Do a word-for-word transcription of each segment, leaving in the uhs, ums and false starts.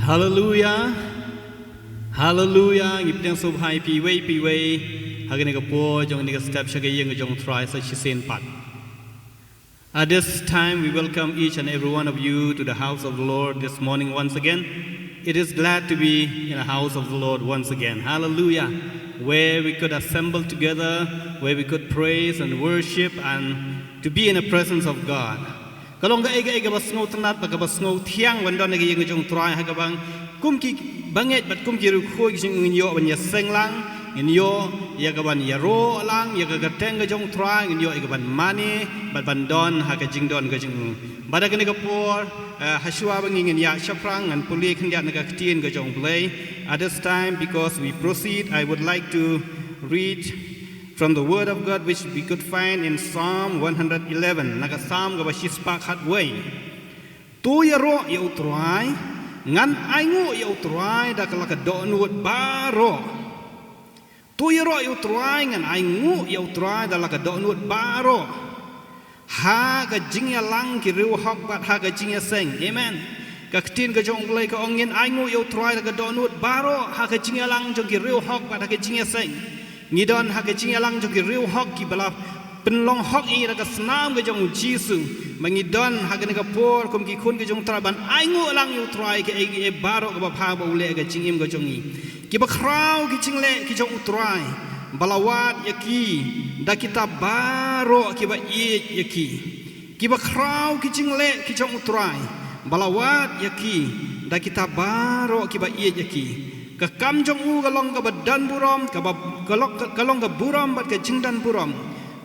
Haleluya. Haleluya. Ngi pdiang sngewbha ïa phi iwei pa iwei ha kane ka por jong kane ka step sha ka ïing ka jong U Trai sa shisien pat. At this time, we welcome each and every one of you to the house of the Lord this morning once again. It is glad to be in the house of the Lord once again. Hallelujah. Where we could assemble together, where we could praise and worship and to be in the presence of God. Ka long kaei kaei kaba sngewtynnat bad kaba sngewthiang ban don ha ka ïing ka jong U Trai ha kaba kum ki bangeit bad kum ki riewkhuid ki jong ngi ngin ïoh ban ïaseng lang, ngin ïoh ïa kaban ïaroh lang ïa ka kyrteng ka jong U Trai, ngin ïoh ïa kaban mane bad ban don ha ka jingdon ka jong u. Bad ha kane ka por, eh, hashwa ba ngin ïa shaphrang ngan pule khyndiat na ka ktien ka jong U Blei. At this time, because we proceed, I would like to read from the word of God which we could find in Psalm one hundred eleven, na ka Psalm kaba shispah khatwei. To ïaroh ïa U Trai, ngan ainguh ïa U Trai da ka la ka dohnud baroh. To ïaroh ïa U Trai, ngan ainguh ïa U Trai da la ka dohnud baroh. Ha ka jingïalang ki riewhok bad ha ka jingïaseng. Amen. Ka ktien ka jong U Blei ka ong ngin ainguh ïa U Trai da ka dohnud baroh ha ka jingïalang jong ki riewhok bad ha ka jingïaseng. Ngi don ha ka jingïalang jong ki riewhok kiba la pynlong hok ïa ngi da ka snam ka jong U Jisu. Ba ngi don ha kane ka por kum ki khun ka jong U Trai ban ainguh lang ïa U Trai kaei kaei baroh kaba bha ba u leh ha ka jingim ka jong ngi. Kiba khraw ki jingleh ki jong U Trai ba la wad ïa ki da kita baroh kiba ïeit ïa ki. Kiba khraw ki jingleh ki jong U Trai ba la wad ïa ki da kita baroh kiba ïeit ïa ki. Ka kam jong u ka long kaba don burom, kaba, ka long, ka long ka burom bad ka jingdon burom,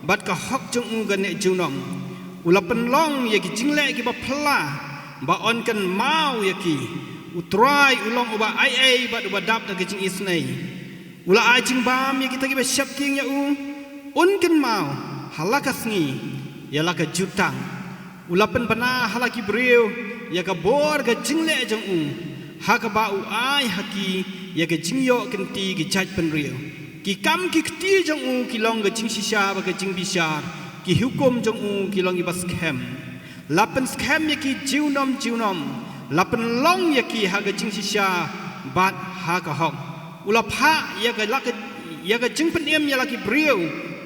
bad ka hok jong u ka neh junom. U la pynlong ïa ki jingleh kiba phylla ba yn kynmaw ïa ki. U Trai u long uba ai ei bad uba dap da ka jingisynei. U la ai jingbam ïa kita kiba sheptieng ïa u. Un kynmaw ha la ka sngi ïa la ka jutang. U la pynbna ha la ki briew ïa ka bor ka jingleh jong u, ha kaba u ai ha ki ïa ka jingïoh kynti ki jaitbynriew. Ki kam ki kti jong u ki long ka jingshisha bad ka jingbishar, ki hukum jong u ki long kiba skhem. La pynskhem ïa ki junom junom, la pynlong ïa ki ha ka jingshisha bad ha ka hok. U la phah ïa ka la ka, ïa ka jingpynim ïa la ki briew,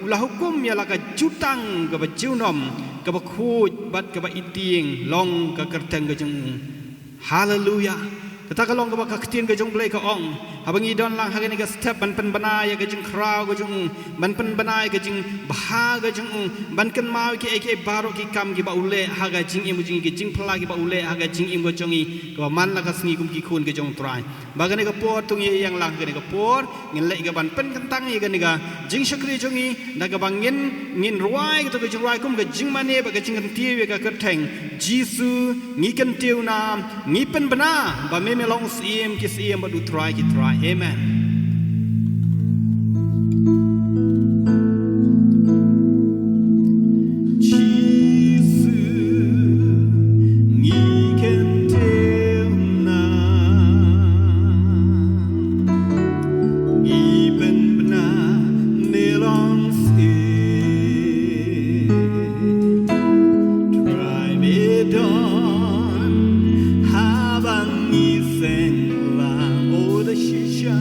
u la hukum ïa la ka jutang kaba junom, kaba khuid bad kaba itieng long ka kyrteng ka jong u. Haleluya. Kata ka long kaba ka ktien ka jong U Blei ka ong. Haba ngi don lang ha kane ka step ban pynbna ïa ka jingkhraw ka jong u, ban pynbna ïa ka jingbha ka jong u, ban kynmaw ïa kiei kiei baroh ki kam kiba u leh ha ka jingim ka jong ngi, ki jingphylla kiba u leh ha ka jingim ka jong ngi, kaba man la ka sngi kum ki khun ka jong U Trai. Ba kane ka por to ngin ïeng lang ha kane ka por, ngin leh ïa ka ban pynkyntang ïa kane ka jingshakri jong ngi, da kaba ngin, ngin rwai kato ka jingrwai kum ka jingmane bad ka jingkyntiew ïa ka kyrteng Jisu. Ngi kyntiew nam, ngi pynbna ba me me long u Syiem ki syiem bad u Trai ki trai. Amen. Jisu, ngi kyntiew nam, ngi pynbna me long Syiem. Trai me don haba ngi seng lang, oh da shisha.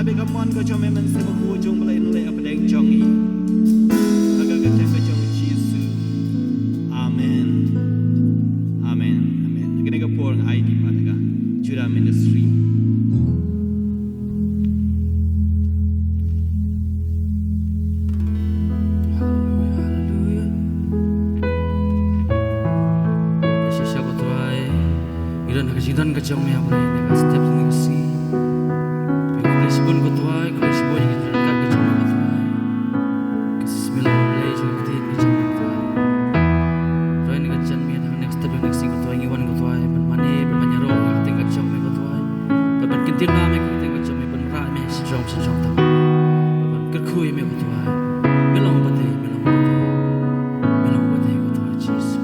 Bad ka mon ka jong me, Mynsiem Bakhuid jong U Blei, un leh hapdeng jong ngi. Ha ka kyrteng ka jong U Jisu. Amen. Amen. Amen. Ha kane ka por nga ai ki pat ha ka Judah Ministry. Haleluya, haleluya. Shisha ko Trai. Ngi don ha ka jingdon ka jong me, ha ka step jong ka sngi. Ngi khublei shibun ko Trai, khublei shibun ïa ka jingdon ka jong me ko Trai. Ka sismil ka khublei jong ka ktien ka jong me ko Trai. Trai, ngi ka jan me ha ka next step jong ka sngi ko Trai, ngi wan ko Trai ban mane, ban mane ïaroh ka ktien ka jong me ko Trai. Ban kyntien ïa me ka ktien ka jong me, ban rah me sha jong sha jong tam. Ban kyrkhu ïa me ko Trai. Me long ba dei, me long ba dei. Me long ba dei ko Trai Jisu.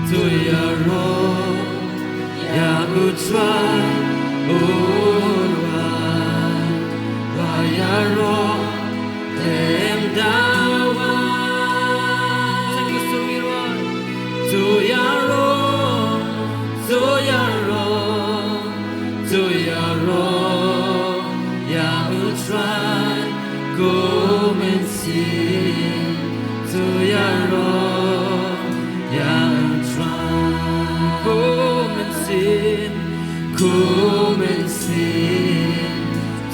To ïaroh ïa U Trai, oh, ba, ba ïaroh lem dawa. To ïaroh, to ïaroh, to ïaroh ïa U Trai, kum mynsiem. To ïaroh ïa U Trai, kum mynsiem, kum mynsiem.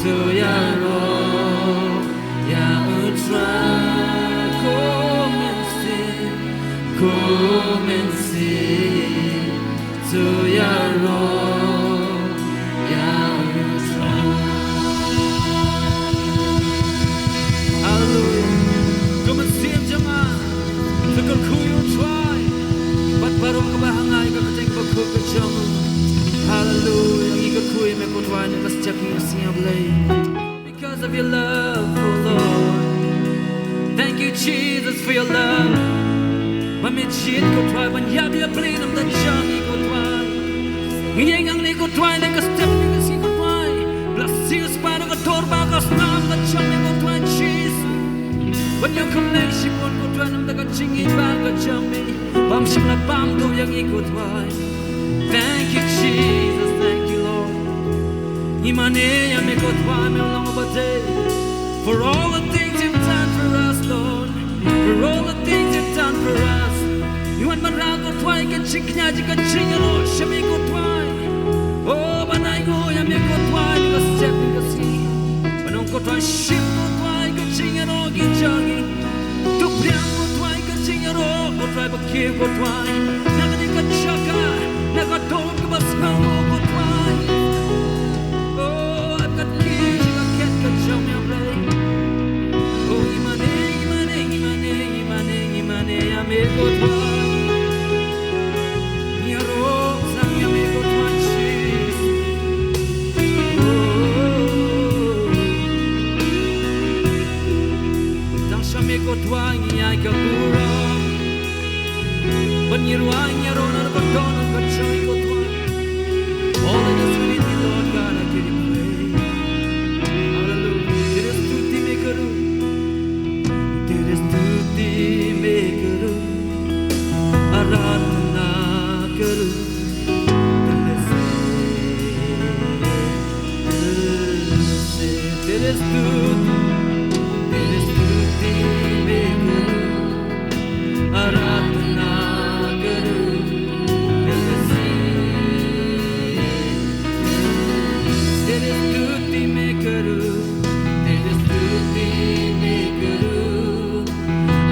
To ïaroh ïa U Trai, kum mynsiem, kum mynsiem. To ïaroh ïa U Trai. Haleluia. Kum mynsiem jong nga, to kyrkhu ïa U Trai bad baroh kaba ha nga, ïa ka kyrteng bakhuid ka jong U. Haleluia. Ngi kyrkhu ïa me ko Trai, na ka step ngi sngew, Blei. Because of your love, oh Lord. Thank you, Jesus, for your love. Ba me jied ko Trai ban ïa bia bli nam da jong ngi ko Trai. Ngi ïeng hangne ko Trai na ka step ngi ka sngi ko Trai. Bless you, Spirit of God, ba ka snam da jong ngi ko Trai Jesus. Ban ïa kumne shibun ko Trai nam da ka jingïeit ba ka jong ngi. Bam shim la bam do ïa ngi ko Trai. Thank you, Jesus. Thank you, Lord. Ngi mane ïa me ko Trai, me long ba dei. For all the things you've done for us, Lord. For all the things you've done for us. Ngi wan ban rah ko Trai ka jingkñia jong ka jingïaroh sha me ko Trai. Oh, ban ai nguh ïa me ko Trai, ka step ka sngi. Ban ong ko Trai shim ko Trai ka jingïaroh ki jong ngi. To pdiang ko Trai ka jingïaroh ko Trai, ba kiew ko Trai. Na kane ka jaka, na ka daw kaba sngewbha ko Trai. Oh, I've got keys, I've got kat ka jong me, Blei. Oh, ngi mane, ngi mane, ngi mane, ngi mane, ngi mane ïa me ko Trai. Ngi ïaroh tang ïa me ko Trai Jesus. Oh. Tang sha me ko Trai ngi ai ka burom. Ban ngi ruh ngi ïaroh na ka daw ka jong ngi ko Trai. All that is within me, Lord God, I give you praise. Hallelujah. Tere stuti me karu. Tere stuti me karu. Aradhana karu. Tere stuti, tere stuti me karu, aradhana karu, tere stuti me karu, tere stuti me karu.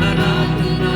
Aradhana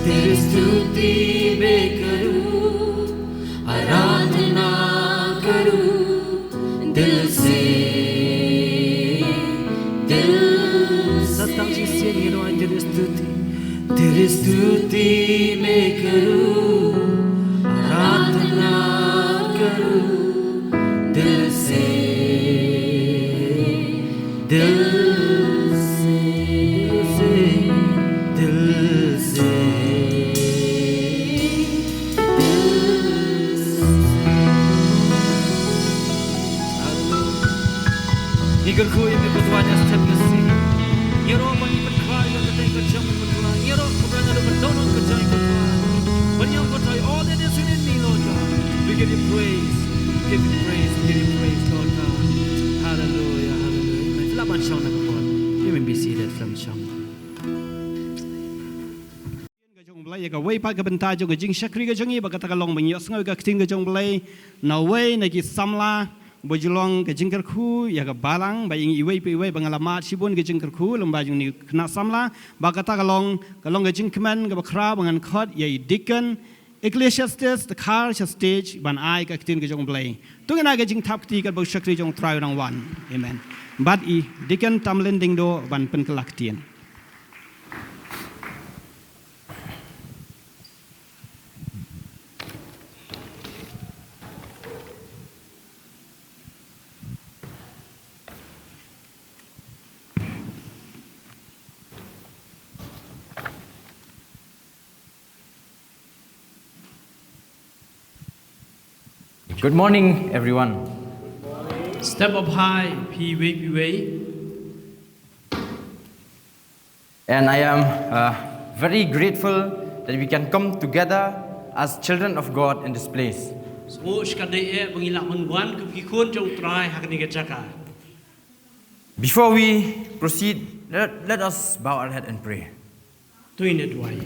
तेरी स्तुति मैं करूं, आराधना करूं दिल से, दिल से। Sa tang shisien ngin ong, तेरी स्तुति, तेरी स्तुति मैं करूं, आराधना करूं दिल से, दिल से, दिल से, दिल से। Haleluya. Ngi kyrkhu ïa me ko Trai ha step ka sngi. Ïaroh ba ngi pynkhraw ïa ka kyrteng ka jong me ko Trai. Ïaroh ba ngi don ka jong me ko Trai. Ban ïoh ko Trai, all that is within me, Lord God. We give you praise. We give you praise. We give you praise, Lord God. Hallelujah. Hallelujah. Amen. Phi lah ban shong na ka por. You may be seated, phi lah ban shong. Ka jong U Blei, ïa kawei pat ka bynta jong ka jingshakri ka jong ngi, ba kata ka long ban ïohsngew ïa ka ktien ka jong U Blei na uwei na ki samla ba ju long ka jingkyrkhu ïa ka balang, ba ïa ngi iwei pa iwei ba nga la mad shibun ka jingkyrkhu lyngba jong ngi ki khynnah samla, ba kata ka long, ka long ka jingkmen kaba khraw ba ngan khot ïa i Deacon Ecclesiastes Dkhar sha stage ban ai ka ktien ka jong U Blei. To ngin ai ka jingthap kti katba u shakri jong U Trai u dang wan. Amen. Bad i Deacon Tamlin Diengdoh ban pynkylla ktien. Good morning, everyone. Step up high, phi iwei pa iwei. And I am, uh, very grateful that we can come together as children of God in this place. Sngewsih ka dei eh ba ngi lah ban wan kum ki khun jong U Trai ha kane ka jaka. Before we proceed, let, let us bow our head and pray. To ngin ïa duwai.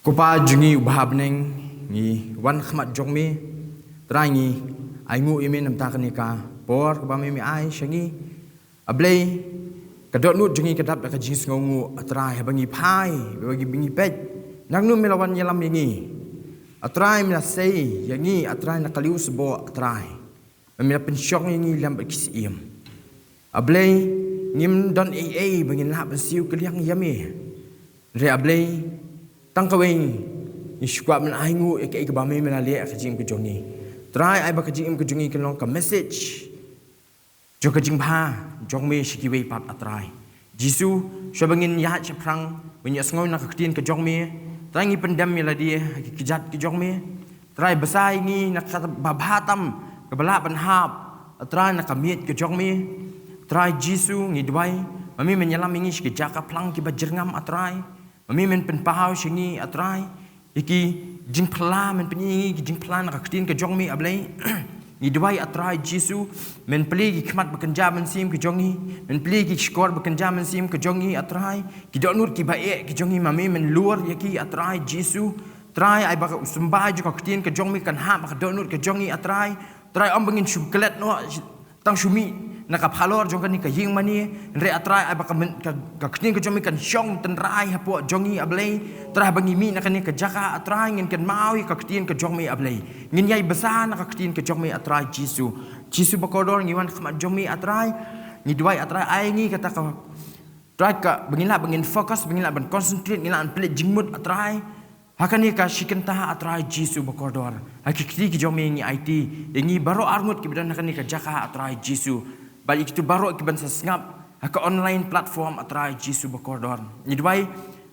Ko Pa jong ngi uba ha bneng, ngi wan khmat jong me. Trai, ngi ainguh ïa me namar kane ka por kaba me, me ai sha ngi. A Blei, ka dohnud jong ngi ka dap da ka jingsngewnguh, A Trai, haba ngi phai, haba ngi, ngi peit. Nangno me la wan ïalam ïa ngi. A Trai, me la sei ïa ngi, A Trai, na ka liu sboh, A Trai. Me la pynshong ïa ngi lem bad ki syiem. A Blei, ngim don ei ei ba ngin lah ban siew kylliang ïa me. Hynrei A Blei, tang kawei ngi shu kwah ban ainguh ïa kaei kaba me, me la leh ha ka jingim ka jong ngi. Trai, ai ba ka jingim ka jong ngi kan long ka message jong ka jingbha jong me sha kiwei pat, A Trai. Jisu, shuwa ba ngin ïaid shaphrang ban ïohsngew na ka ktien ka jong me, Trai, ngi pyndem ïa lade ha ki kjat ki jong me. Trai, bsa ïa ngi na kaba bha tam kaba lah ban hap, A Trai, na ka miej ka jong me. A Trai Jisu, ngi duwai ba me men ïalam ïa ngi sha ki jaka phlang kiba jyrngam, A Trai. Ba me men pynpaw sha ngi, A Trai, ïa ki jingphylla, men pynïaid ïa ngi ki jingphylla na ka ktien ka jong me, A Blei. Ngi duwai, A Trai Jisu, men plie ki khmat ba kynja mynsiem ka jong ngi, men plie ki shkor ba kynja mynsiem ka jong ngi, A Trai. Ki dohnud kiba eh ka jong ngi, ma me men lur ïa ki, A Trai Jisu. Trai, ai ba ka u symbai jong ka ktien ka jong me kan hap ha ka dohnud ka jong ngi, A Trai. Trai, ym ba ngin shu klet noh tang shu mih na ka phalor jong kane ka ïing mane, hynrei, A Trai, ai ba ka men-, ka, ka ktien ka jong me kan shong tynrai hapoh jong ngi, A Blei. Trai, ba ngi mih na kane ka jaka, A Trai, ngin kynmaw ïa ka ktien ka jong me, A Blei. Ngin ïai bsa na ka ktien ka jong me, A Trai Jisu. Jisu bakordor, ngi wan khmat jong me, A Trai. Ngi duwai, A Trai, ai ngi kata ka, Trai, ka ba ngin lah, ba ngin focus, ba ngin lah ban concentrate, ngin lah ban pynleit jingmut, A Trai. Ha kane ka shi kynta, A Trai Jisu bakordor, ha ki kti ki jong me ngi aiti ïa ngi baroh arngut kiba don ha kane ka jaka, A Trai Jisu. Bad ïa kito baroh kiban sa sngap ha ka online platform, A Trai Jisu bakordor. Ngi duwai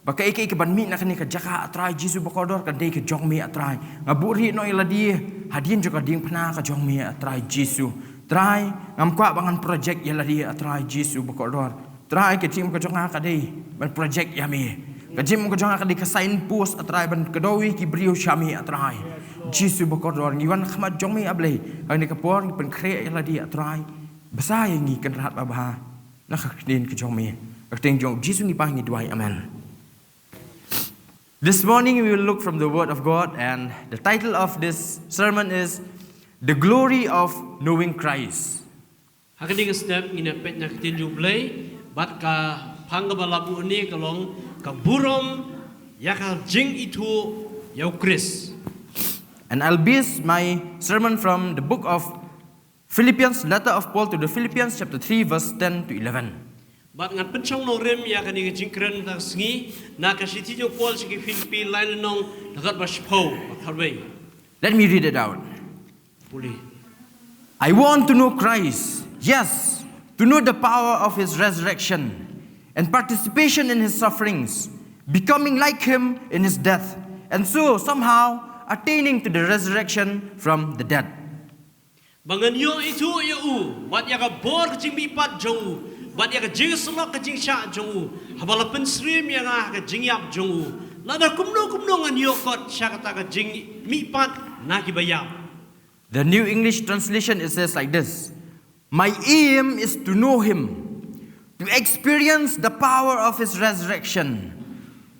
ba kaei kaei kaban mih na kane ka jaka, A Trai Jisu bakordor, kan dei ka jong me, A Trai. Nga buhrieh noh ïa lade hadien jong ka diengphna ka jong me, A Trai Jisu. Trai, ngam kwah ba ngan project ïa lade, A Trai Jisu bakordor. Trai, ka jingim ka jong nga ka dei ban project ïa me. Ka jingim ka jong nga ka dei ka signpost, A Trai, ban kdew ïa ki briew sha me, A Trai Jisu bakordor. Ngi wan khmat jong me, A Blei, ha kane ka por ngi pynkhreh ïa lade, A Trai. Bsa ïa ngi, Kynrad babha, na ka ktien ka jong me. Ka ktien jong Jisu ngi pan, ngi duwai. Amen. This morning we will look from the Word of God, and the title of this sermon is The Glory of Knowing Christ. Ha kane ka step ngin ïa peit na ka ktien jong U Blei, bad ka phang kaba la buh hangne ka long, Ka Burom ïa ka Jingithuh ïa U Khrist. And I'll base my sermon from the book of Philippians, letter of Paul to the Philippians, chapter three, verse ten to eleven. Bad ngan pynshong nongrim ïa kane ka jingkren mynta ka sngi na ka shithi jong u Paul sha ki Philippi, lai lynnong, dkhot ba shiphew bad khatwei. Let me read it out. Pule. I want to know Christ, yes, to know the power of his resurrection and participation in his sufferings, becoming like him in his death, and so somehow attaining to the resurrection from the dead. Ba ngan ïoh ithuh ïa u, bad ïa ka bor ka jingmihpat jong u, bad ïa ka jingsyllok ka jingshah jong u, haba la pynsyriem ïa nga ha ka jingïap jong u. Lada kumno kumno ngan ïoh kot sha kata ka jingmihpat na kiba ïap. The New English Translation, it says like this: My aim is to know him, to experience the power of his resurrection,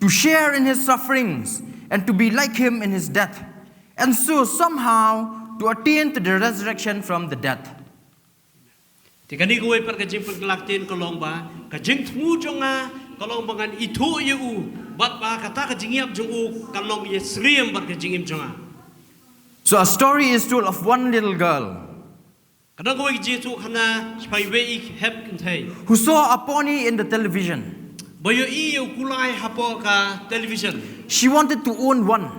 to share in his sufferings, and to be like him in his death, and so somehow to attain to the resurrection from the dead. Te kane kawei pat ka jingpynkylla ktien ka long ba ka jingthmu jong nga ka long ba ngan ithuh ïa u, bad ba kata ka jingïap jong u ka long ïasyriem bad ka jingim jong nga. So a story is told of one little girl Ka don kawei ka jingïathuhkhana shaphang iwei i hep kynthei who saw a pony in the television. Ba ïohi ïa u kulai hapoh ka television. She wanted to own one.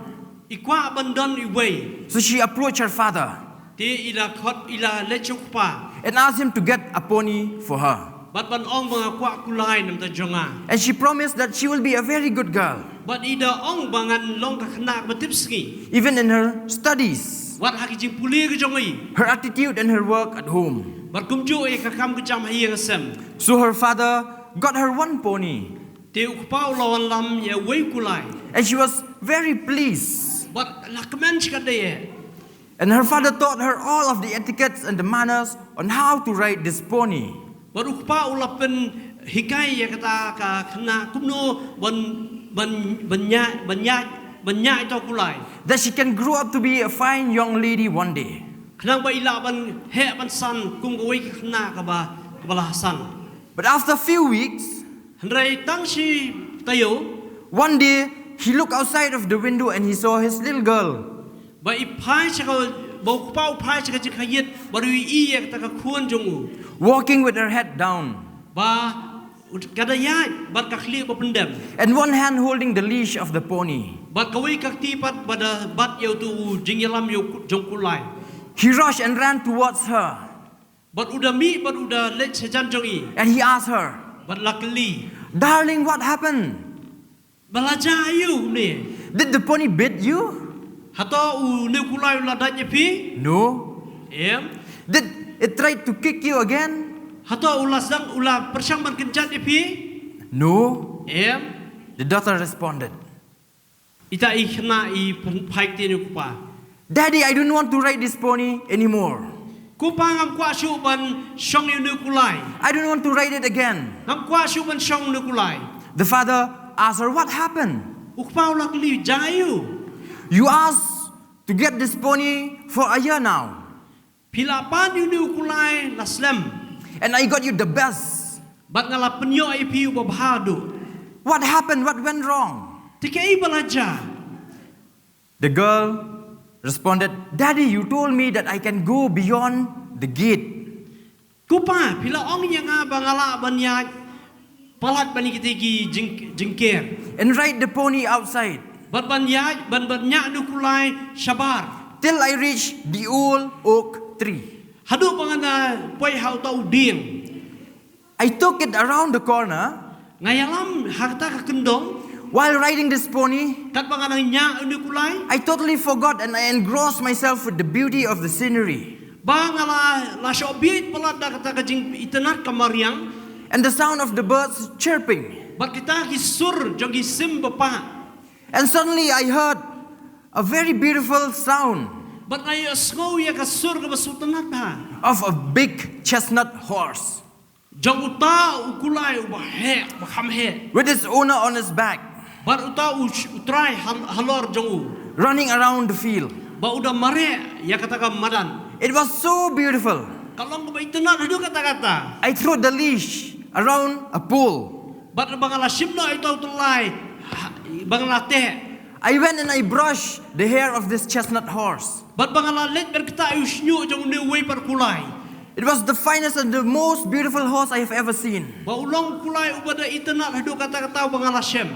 I kwah ban don iwei. So she approached her father Te i la khot, i la leit sha u kpa and asked him to get a pony for her. Bad ban ong ba nga kwah kulai na bynta jong nga. And she promised that she will be a very good girl. Bad i da ong ba ngan long ka khynnah kaba tipsngi. Even in her studies, Wat ha ki jingpule ka jong i. Her attitude and her work at home. Bad kumjuh ïa ka kam ka jam ha ïing ha sem. So her father got her one pony. Te u kpa u la wanlam ïa uwei u kulai. And she was very pleased. Bad la kmen shikatdei eh. And her father taught her all of the etiquettes and the manners on how to ride this pony. Bad u kpa u la pynhikai ïa kata ka khynnah kumno ban, ban, ban ïaid, ban ïaid, ban ïaid ïa uta u kulai. That she can grow up to be a fine young lady one day. Khnang ba i lah ban heh ban san kum kawei ka khynnah kaba, kaba la san. But after a few weeks, Hynrei tang shi taïew, one day he looked outside of the window and he saw his little girl Ba i phai sha ka, ba u kpa u phai sha ka jingkhaiit, bad u ïohi ïa kata ka khun jong u. Walking with her head down. Ba ka da ïaid bad ka khlieh ba pyndem. And one hand holding the leash of the pony. Bad kawei ka kti pat ba da bat ïa utu u jingïalam ïa u jong u kulai. He rushed and ran towards her. Bad u da mih bad u da leit shajan jong i. And he asked her, Bad la kylli, "Darling, what happened? Ba la jia aïu kumne? Did the pony bit you?" Hato une u kulai u la dait ïa phi? No. Em. Did it try to kick you again? Hato u la sdang, u la pyrshang ban kynjat ïa phi? No. Em. The daughter responded. Ita i khynnah i pyn-, phai ktien ïa u kpa. Daddy, I don't want to ride this pony anymore. Ko pa, ngam kwah shuh ban shong ïa une u kulai. I don't want to ride it again. Ngam kwah shuh ban shong une u kulai. The father asked her, "What happened?" U kpa u la kylli, jia aiu? You asked to get this pony for a year now. Phi la pan ïa une u kulai la slem. And I got you the best. Bad nga la pynïoh ïa phi uba bha duh. What happened? What went wrong? Te kaei ba la jia? The girl responded, "Daddy, you told me that I can go beyond the gate." Ko pa, phi la ong ïa nga ba nga lah ban ïaid palat ban ïa kita ki jing-, jingker. And ride the pony outside. Bad ban ïaid, ban, ban ñiah une u kulai shabar. Till I reach the old oak tree. Haduh ba nga na poi ha uta u dieng. I took it around the corner. Nga ïalam ha kata ka kyndong. While riding this pony, katba nga nang ñiah une u kulai, I totally forgot and I engrossed myself with the beauty of the scenery. Ba nga la, la shoh bieit palat da kata ka jingitynnad ka mariang. And the sound of the birds chirping. Bad kita ki sur jong ki sim ba pah. And suddenly I heard a very beautiful sound. Bad nga ïohsngew ïa ka sur kaba sngewtynnad bha. Of a big chestnut horse. Jong uta u kulai uba heh, uba kham heh. With its owner on his back. Bad uta u sh-, u trai hal-, halor jong u. Running around the field. Ba u da mareh ïa kata ka madan. It was so beautiful. Ka long kaba itynnad haduh katta katta. I threw the leash around a pole. Bad ba nga la shim noh ïa uta u tyllai, ha, ba nga la teh. I went and I brushed the hair of this chestnut horse. Bad ba nga la leit ban ktah ïa u shñiuh jong une uwei pat u kulai. It was the finest and the most beautiful horse I have ever seen. Ba u long u kulai uba da itynnad haduh katta katta uba nga la shem.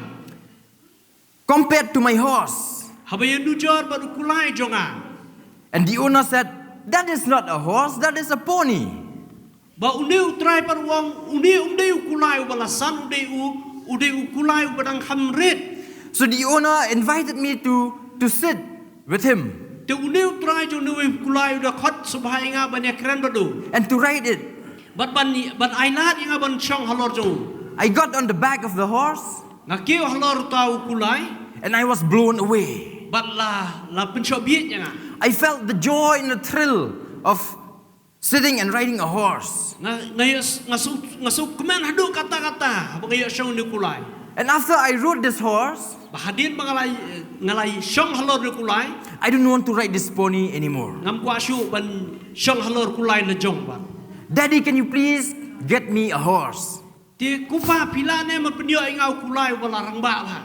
Compared to my horse. Haba ïanujor bad u kulai jong nga. And the owner said, "That is not a horse, that is a pony." Ba une u trai pat u ong, une um dei u kulai uba la san, u dei u, u dei u kulai uba dang kham rit. So the owner invited me to, to sit with him. Te une u trai jong une u kulai u da khot sngewbha ïa nga ban ïakren bad u. And to ride it. Bad ban, ban ailad ïa nga ban shong halor jong u. I got on the back of the horse. Nga kiew halor uta u kulai. And I was blown away. Bad la, la pynshoh bieit ïa nga. I felt the joy and the thrill of sitting and riding a horse. Nga, nga, nga sngewkmen haduh katta katta ba nga ïoh shong une u kulai. And after I rode this horse, ba hadien ba nga la, nga la shong halor une u kulai, I don't want to ride this pony anymore. Ngam kwah shuh ban shong halor u kulai la jong pat. Daddy, can you please get me a horse? Te ko pa, phi lah ne ban pynïoh ïa nga u kulai uba la rangbah bha.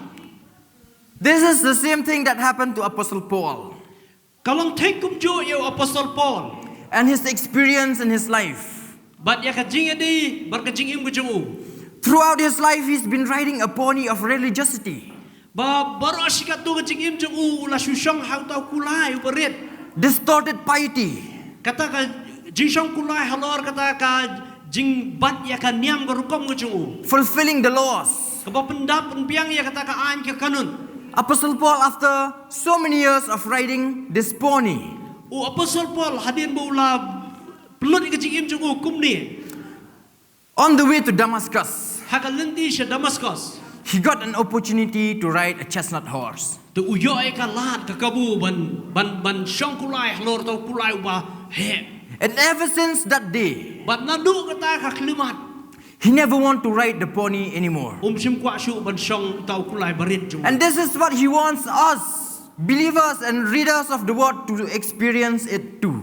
This is the same thing that happened to Apostle Paul. Ka long thik kumjuh ïa u Apostol Paul. And his experience in his life. Bad ïa ka jingïadei bad ka jingim ka jong u. Throughout his life, he's been riding a pony of religiosity. Ba baroh shi katto ka jingim jong u, u la shu shong ha uta u kulai uba rit. Distorted piety. Kata ka jingshong kulai halor kata ka jingbat ïa ka niam ka rukom ka jong u. Fulfilling the laws. Kaba pyndap pynbiang ïa kata ka aiñ ka kanun. Apostle Paul, after so many years of riding this pony, u Apostol Paul, hadien ba u la pynlut ïa ka jingim jong u kumne, on the way to Damascus, ha ka lynti sha Damascus, he got an opportunity to ride a chestnut horse. Te u ïoh ïa ka lad ka kabu ban, ban, ban shong kulai halor uta u kulai uba heh. And ever since that day, bad naduh kata ka khyllipmat, he never want to ride the pony anymore. Um shym kwah shuh ban shong uta u kulai ba rit jong u. And this is what he wants us, believers and readers of the word, to experience it too.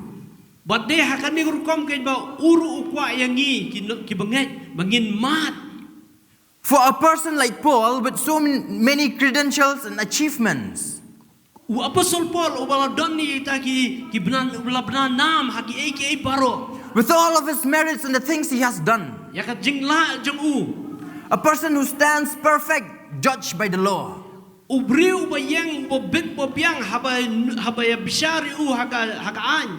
Bad dei ha kane ka rukom kein ba u ruh u kwah ïa ngi ki, ki bangeit ba ngin mad. For a person like Paul, with so many credentials and achievements, u Apostol Paul uba la don ïa kita ki, ki bna, uba la bna nam ha kiei kiei baroh, with all of his merits and the things he has done, ïa ka jinglah jong u, a person who stands perfect, judged by the law. U briew uba ïeng, uba bit, uba biang, haba, haba ïa bishar ïa u ha ka, ha ka aiñ.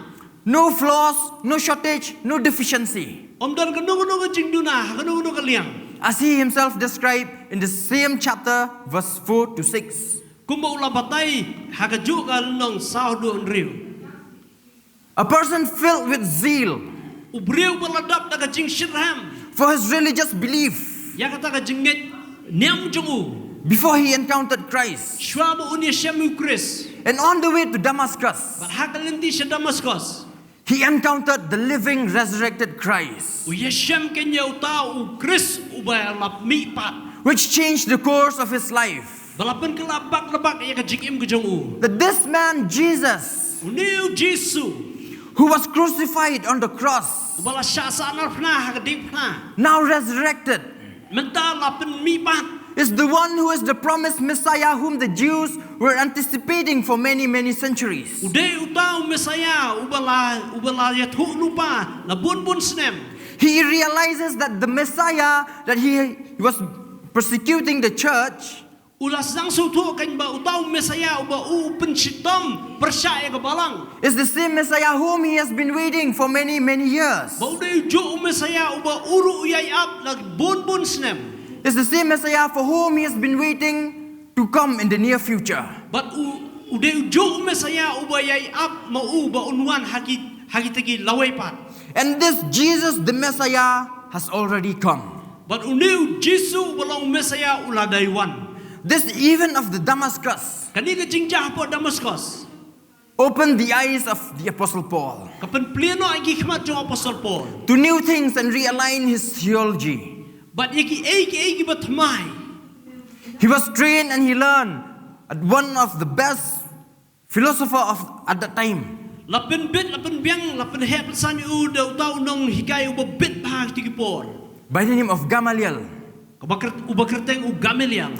No flaws, no shortage, no deficiency. Um don kano kano ka jingduna ha kano kano ka liang. As he himself described in the same chapter, verse four to six. Kumba u la batai ha kajuh ka lynnong saw haduh hynriew. A person filled with zeal U briew ba la dap da ka jingshitrhem for his religious belief ïa kata ka jingngeit niam jong u before he encountered Christ. Shuwa ba un ïashem ïa u Khrist. And on the way to Damascus, Bad ha ka lynti sha Damascus he encountered the living, resurrected Christ, u ïashem keiñ ïa uta u Khrist uba la mihpat, which changed the course of his life. Ba la pynkylla bak la bak ïa ka jingim ka jong u. That this man, Jesus, Une u Jisu who was crucified on the cross, uba la shah sahnarphna ha ka diengphna, now resurrected, mynta la pynmihpat, is the one who is the promised Messiah whom the Jews were anticipating for many, many centuries. U dei uta u Messiah uba la, uba la ïathuh lypa la bun bun snem. He realizes that the Messiah that he was persecuting the church U la sdang sngewthuh keiñ ba uta u Messiah uba u pynshitom pyrshah ïa ka balang is the same Messiah whom he has been waiting for many, many years. Ba u dei ujuh u Messiah uba u ruh u ïai ap la bun bun snem. Is the same Messiah for whom he has been waiting to come in the near future. Bad u, u dei ujuh u Messiah uba ïai ap ma u ba un wan ha ki, ha kita ki lawei pat. And this Jesus the Messiah has already come. Bad une u Jisu uba long Messiah u la dei wan. This event of the Damascus Kane ka jingjia hapoh Damascus opened the eyes of the Apostle Paul ka pynplie noh ïa ki khmat jong u Apostol Paul to new things and realign his theology. Bad ïa kiei kiei kiba thymmai. He was trained and he learned at one of the best philosopher of at that time. La pynbit, la pynbiang, la pynheh pynsan ïa u da uta u nonghikai uba bit bha ha kito ki por. By the name of Gamaliel. Kaba kyr-, uba kyrteng u Gamaliel.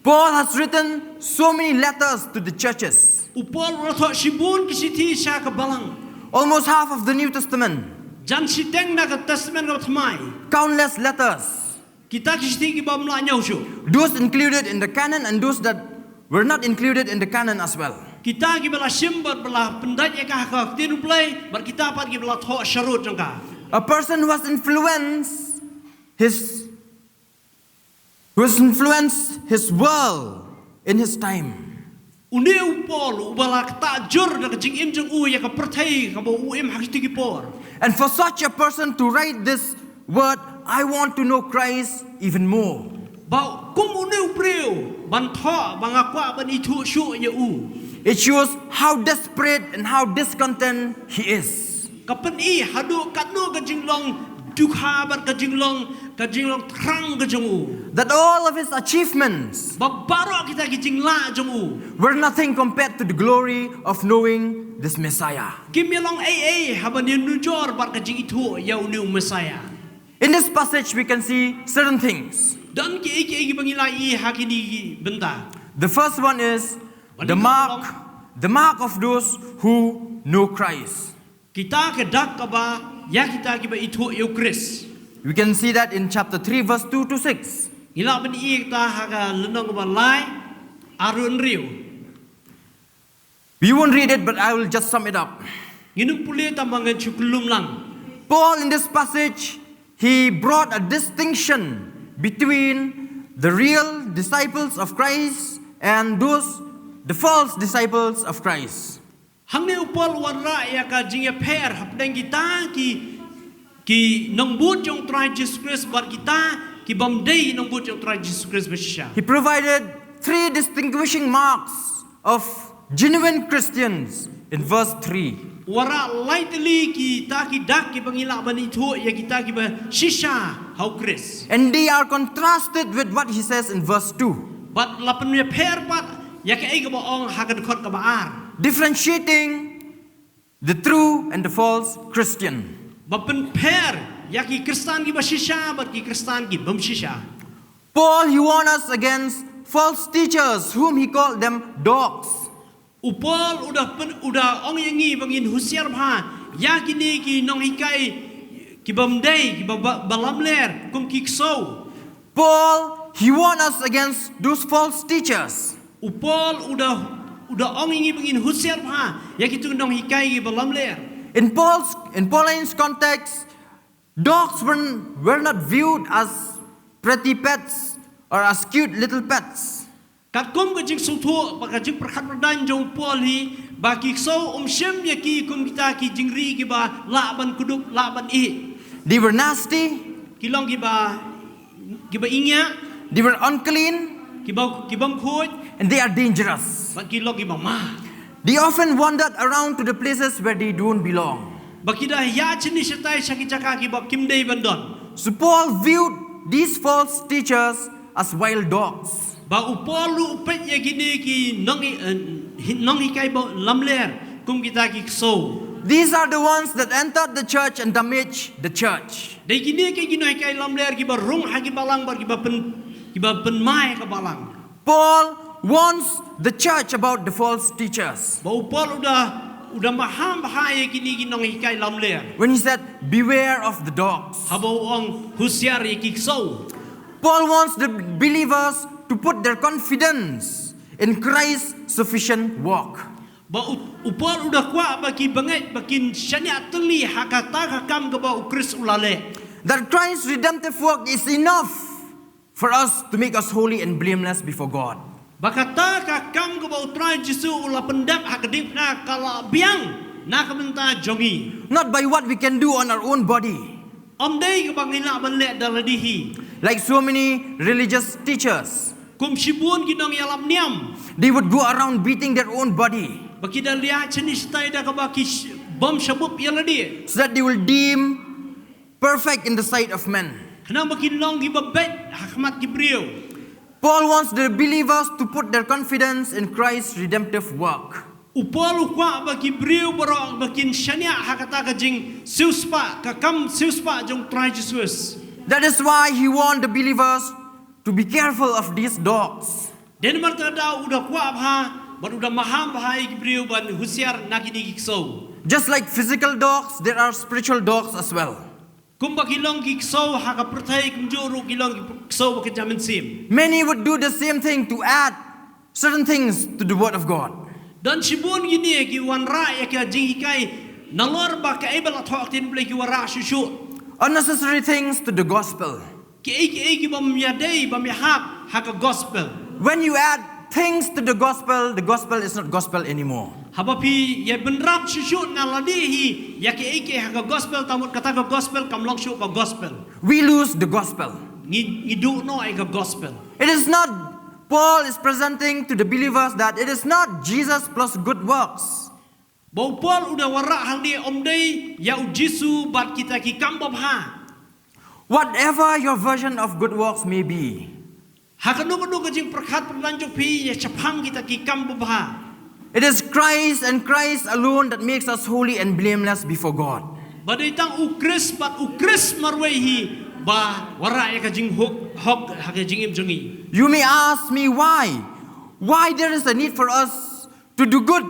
Paul has written so many letters to the churches. U Paul u la thoh shibun ki shithi sha ka balang. Almost half of the New Testament. Jan shiteng na ka Testament kaba thymmai. Countless letters. Kita ki shithi kiba ym lah ñiew shuh. Those included in the canon and those that were not included in the canon as well. Kita kiba la shim bad ba la pyndait ïa ka ha ka ktien U Blei, bad kita pat kiba la thoh sharud jong ka. A person who has influenced his, who has influenced his world in his time. Une u Paul uba la ktah jur da ka jingim jong u ïa ka pyrthei kaba u im ha kito ki por. And for such a person to write this word, "I want to know Christ even more." Ba kum une u briew ban thoh ba nga kwah ban ithuh shuh ïa u. It shows how desperate and how discontent he is. Ka pyni haduh katno ka jinglong dukha bad ka jinglong, ka jinglong thrang ka jong u. That all of his achievements Ba baroh kita ki jinglah jong u were nothing compared to the glory of knowing this Messiah. Kim ïalong ei ei haba ïanujor bad ka jingithuh ïa une u Messiah. In this passage, we can see certain things. Don kiei kiei kiba ngi la ïohi ha kine ki bynta. The first one is Ba nyngkong, the mark, the mark of those who know Christ. Kita ka dak kaba ïa kita kiba ithuh ïa u Khrist. We can see that in chapter three, verse two to six. Ngi lah ban ïohi ïa kata ha ka lynnong kaba lai, ar haduh hynriew. We won't read it, but I will just sum it up. Ngin ym pule tang ba ngan shu kyllum lang. Paul, in this passage, he brought a distinction between the real disciples of Christ and those, the false disciples of Christ. Hangne u Paul u wanrah ïa ka jingïapher hapdeng kita ki, ki nongbud jong u Trai Jisu Khrist bad kita ki bym dei nongbud jong u Trai Jisu Khrist ba shisha. He provided three distinguishing marks of genuine Christians in verse three. U wanrah lai tylli kita ki dak kiba ngi lah ban ithuh ïa kita kiba shisha ha u Khrist. And they are contrasted with what he says in verse two. Bad la pynïapher pat ïa kaei kaba ong ha ka dkhot kaba ar. Differentiating the true and the false Christian. Ba pynpher ïa ki Khristan kiba shisha bad ki Khristan ki bym shisha. Paul, he warned us against false teachers whom he called them dogs. U Paul u da pyn-, u da ong ïa ngi ba ngin husiar bha ïa kine ki nonghikai ki bym dei, kiba, ba, ba lamler kum ki ksew. Paul, he warned us against those false teachers. U Paul u da, u da ong ïa ngi ba ngin husiar bha ïa kito ki nonghikai kiba lamler. In Paul's, in Pauline's context, dogs were, were not viewed as pretty pets or as cute little pets. Katkum ka jingsngewthuh bad ka jingpyrkhat pyrdain jong u Paul hi, ba ki ksew ym shim ïa ki kum kita ki jingri kiba lah ban kdup, lah ban ih. They were nasty, Ki long kiba, kiba ingiah, they were unclean, kiba, kibym khuid, and they are dangerous. bad ki long kiba ma. They often wandered around to the places where they don't belong. Ba ki da ïa shini shatai sha ki jaka kiba kim dei ban don. So Paul viewed these false teachers as wild dogs. Ba u Paul u peit ïa kine ki nong, eh, hi- nonghikai ba lamler kum kita ki ksew. These are the ones that entered the church and damaged the church. Dei kine ki ki nonghikai lamler kiba rung ha ki balang bad kiba pyn, kiba pynmai ka balang. Paul warns the church about the false teachers. Ba u Paul u da, u da maham bha ïa kine ki nonghikai lamler. When he said, "Beware of the dogs." Haba u ong husiar ïa ki ksew. Paul wants the believers to put their confidence in Christ's sufficient work. Ba u, u Paul u da kwah ba ki bangeit ba kin shaniah tylli ha kata ka kam kaba u Khrist u la leh. That Christ's redemptive work is enough for us to make us holy and blameless before God. Ba kata ka kam kaba u Trai Jisu u la pyndep ha ka diengphna ka la biang na ka bynta jong ngi. Not by what we can do on our own body. Ym dei kaba ngi lah ban leh da lade hi. Like so many religious teachers. Kum shibun ki nongïalap niam. They would go around beating their own body. Ba ki da leh shini shatai da kaba ki sh- bym sha bup ïa lade. So that they will deem perfect in the sight of men. Khnang ba kin long kiba beit ha khmat ki briew. Paul wants the believers to put their confidence in Christ's redemptive work. U Paul u kwah ba ki briew baroh ba kin shaniah ha kata ka jingsiewspah, ka kam siewspah jong Trai Jisu. That is why he warned the believers to be careful of these dogs. Dei namar kata u da kwah bha bad u da maham bha ïa ki briew ban husiar na kine ki ksew. Just like physical dogs, there are spiritual dogs as well. Kumba ki long ki ksew ha ka pyrthei, kumjuh ruh ki long ki ksew ba kynja mynsiem. Many would do the same thing to add certain things to the word of God. Don shibun kine ki wanrah ïa ka jinghikai nalor ba kaei ba la thoh ha ka ktien Blei ki wanrah shuh shuh. Unnecessary things to the gospel. Kiei kiei ki bym ïadei bym ïahap ha ka gospel. When you add things to the gospel, the gospel is not gospel anymore. Haba phi ïa bynrap shuh shuh na lade hi ïa kiei kiei ha ka gospel, ta mut kata ka gospel kam long shuh ka gospel. We lose the gospel. Ngi, ngi duh noh ïa ka gospel. It is not, Paul is presenting to the believers that it is not Jesus plus good works. Ba u Paul u da wanrah hangne ym dei ïa u Jisu bad kita ki kam babha. Whatever your version of good works may be, ha kano kano ka jingpyrkhat pyrdan jong phi ïa shaphang kita ki kam babha, it is Christ and Christ alone that makes us holy and blameless before God. Ba dei tang u Khrist bad u Khrist marwei hi ba wanrah ïa ka jinghok, hok ha ka jingim jong ngi. You may ask me why, why there is a need for us to do good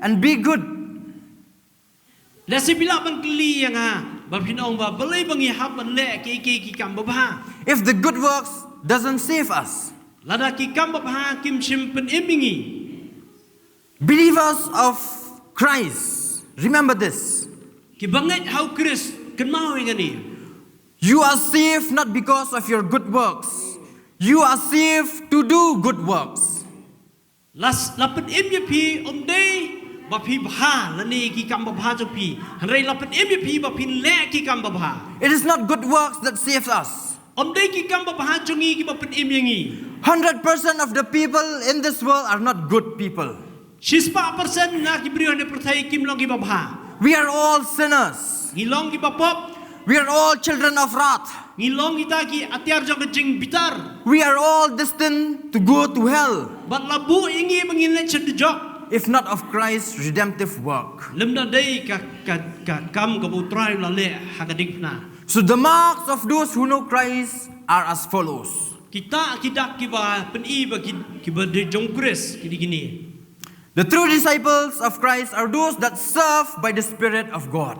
and be good. Lehse phi lah ban kylli ïa nga ba phin ong ba balei ba ngi hap ban leh kiei kiei ki kam babha. If the good works doesn't save us. Lada ki kam babha kim shym pynim ïa ngi. Believers of Christ, remember this. Ki bangeit ha u Khrist, kynmaw ïa kane. You are saved not because of your good works. You are saved to do good works. La, la pynim ïa phi ym dei ba phi bha lane ïa ki kam babha jong phi. Hynrei la pynim ïa phi ba phin leh ki kam babha. It is not good works that saves us. Ym dei ki kam babha jong ngi kiba pynim ïa ngi. Hundred percent of the people in this world are not good people. Shispah percent na ki briew ha pyrthei kim long kiba bha. We are all sinners. Ngi long kiba pop. We are all children of wrath. Ngi long kita ki atiar jong ka jingbitar. We are all destined to go to hell. Bad la buh ïa ngi ba ngin leit sha dujok. If not of Christ's redemptive work. Lymda dei ka, ka, ka kam kaba u Trai u la leh ha ka diengphna. So the marks of those who know Christ are as follows. Kita ki dak kiba pyni ba ki, kiba dei jong u Khrist ki dei kine. The true disciples of Christ are those that serve by the Spirit of God.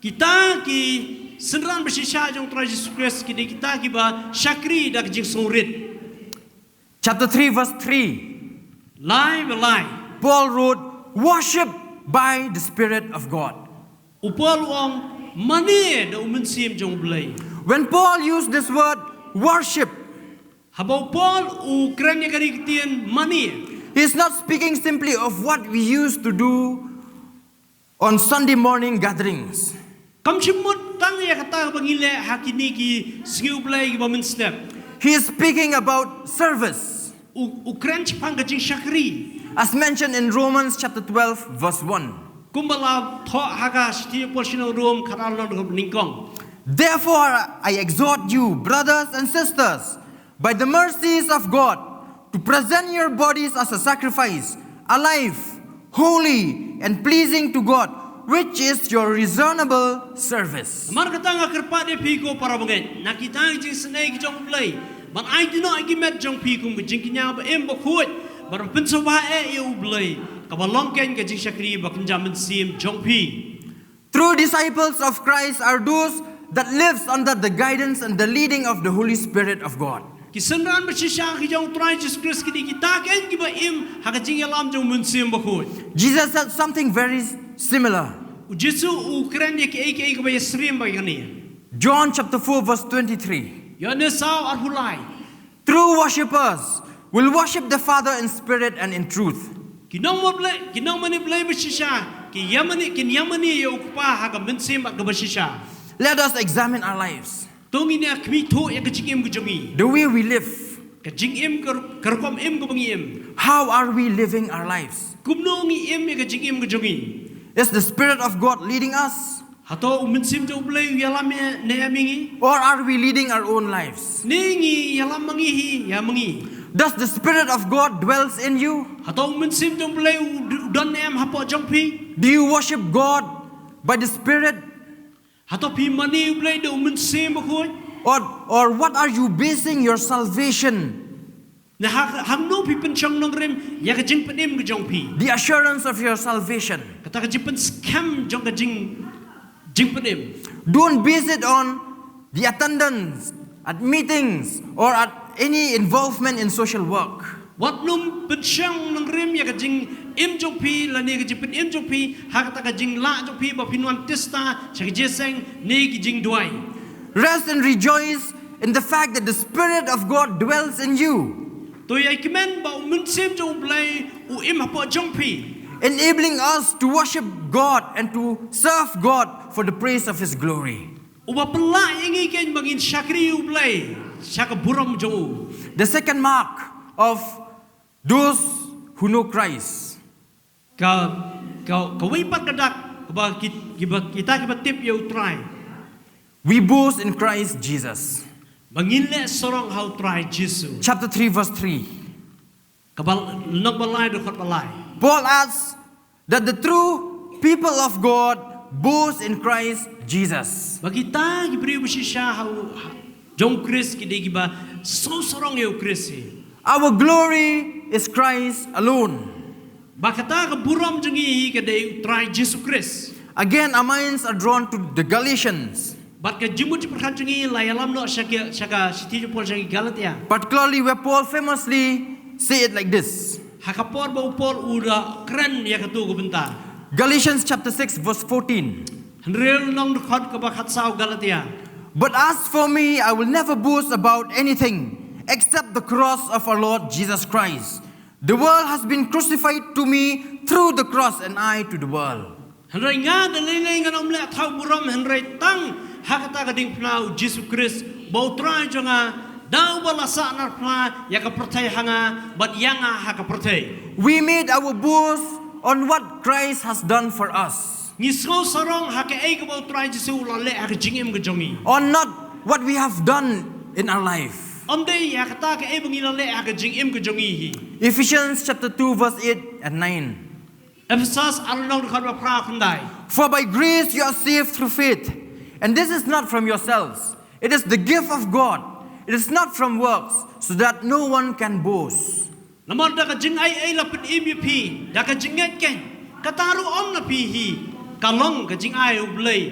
Kita ki synran ba shisha jong u Trai Jisu Khrist ki dei kita kiba shakri da ka jingsngewrit. Chapter three, verse three. Lai ba lai. Paul wrote, "Worship by the Spirit of God." U Paul u ong, mane da u Mynsiem jong U Blei. When Paul used this word, worship, Haba u Paul u kren ïa kane ka ktien mane, He is not speaking simply of what we used to do on Sunday morning gatherings. Kam shym mut tang ïa kata kaba ngi leh ha kine ki sngi U Blei kiba mynstep. He is speaking about service. U, u kren shaphang ka jingshakri. As mentioned in Romans chapter twelve, verse one. Kumba la thoh ha ka shithi u Paul sha ki nong Rom khatar lynnong dkhot nyngkong. Therefore, I exhort you, brothers and sisters, by the mercies of God, to present your bodies as a sacrifice, alive, holy, and pleasing to God, which is your reasonable service. Namar kata nga kyrpad ïa phi ko para bangeit, na kita ki jingisynei ki jong U Blei, ban aiti noh ïa ki met jong phi kum ka jingkñia ba im bakhuid, ban pynsngewbha eh ïa U Blei, kaba long keiñ ka jingshakri ba kynja mynsiem jong phi. True disciples of Christ are those that lives under the guidance and the leading of the Holy Spirit of God. Ki synran ba shisha ki jong U Trai Jisu Khrist ki dei kita keiñ kiba im ha ka jingïalam jong u Mynsiem Bakhuid. Jesus said something very similar. U Jisu u kren ïa kiei kiei kiba ïasyriem bad kane. John chapter four verse twenty-three. Ïoannis saw arphew lai. True worshippers will worship the Father in spirit and in truth. Ki nongmane Blei, ki nongmane Blei ba shisha, ki ïamane, kin ïamane ïa u Kpa ha ka mynsiem bad kaba shisha. Let us examine our lives. To ngin ïa khmih thuh ïa ka jingim ka jong ngi. The way we live. Ka jingim ka, ka rukom im kaba ngi im. How are we living our lives? Kumno ngi im ïa ka jingim ka jong ngi. Is the Spirit of God leading us? Hato u Mynsiem jong U Blei u ïalam ïa, ne ïa ma ngi? Or are we leading our own lives? Ne ngi ïalam ma ngi hi, ïa ma ngi? Does the Spirit of God dwells in you? Hato u Mynsiem jong U Blei u d-, u don ne em hapoh jong phi? Do you worship God by the Spirit? Hato phi mane U Blei da u Mynsiem Bakhuid? Or, or what are you basing your salvation? Ne ha, hangno phi pynshong nongrim ïa ka jingpynim ka jong phi? The assurance of your salvation. Kata ka jingpynskhem jong ka jing, jingpynim. Don't base it on the attendance at meetings or at any involvement in social work. Wat nym pynshong nongrim ïa ka jingim jong phi lane ka jingpynim jong phi ha kata ka jinglah jong phi ba phin wan tista sha ka jingïaseng ne ki jingduwai. Rest and rejoice in the fact that the Spirit of God dwells in you. To ïai kmen ba u Mynsiem jong U Blei u im hapoh jong phi. Enabling us to worship God and to serve God for the praise of His glory. Uba pynlah ïa ngi keiñ ba ngin shakri U Blei sha ka burom jong u. The second mark of those who know Christ. Ka, ka, kawei pat ka dak kaba ki, kiba, kita kiba tip ïa U Trai. We boast in Christ Jesus. Ba ngin leh sarong ha U Trai Jisu. Chapter three, verse three. Kaba, lynnong ba lai, dkhot ba lai. Paul adds that the true people of God boast in Christ Jesus. Ba kita ki briew ba shisha ha u, ha, jong Khrist ki dei kiba sngew sarong ïa u Khrist hi. Our glory is Christ alone. Ba kata ka burom jong ngi hi ka dei U Trai Jisu Khrist. Again, our minds are drawn to the Galatians. Bad ka jingmut jingpyrkhat jong ngi la ïalam noh sha ki, sha ka shithi jong u Paul sha ki Galatia. Particularly where Paul famously say it like this. Ha ka por ba u Paul u da kren ïa kato ka bynta. Galatians chapter six verse fourteen. Hynriew lynnong dkhot kaba khatsaw Galatia. But as for me, I will never boast about anything except the cross of our Lord Jesus Christ. The world has been crucified to me through the cross and I to the world. Hynrei nga da lei lei ngan ym leh thaw burom hynrei tang ha kata ka diengphna u Jisu Khrist ba U Trai jong nga, da uba la sahnarphna ïa ka pyrthei ha nga bad ïa nga ha ka pyrthei. We made our boast on what Christ has done for us. Ngi sngew sarong ha kaei kaba U Trai Jisu u la leh ha ka jingim ka jong ngi. On not what we have done in our life. Ym dei ïa kata kaei ba ngi la leh ha ka jingim ka jong ngi hi. Ephesians chapter two verse eight and nine. Ephesos ar lynnong dkhot ba phra khyndai. For by grace you are saved through faith, and this is not from yourselves. It is the gift of God. It is not from works, so that no one can boast. Namar da ka jingai ei la pynim ïa phi, da ka jingngeit keiñ, kata ruh ym na phi hi, ka long ka jingai U Blei.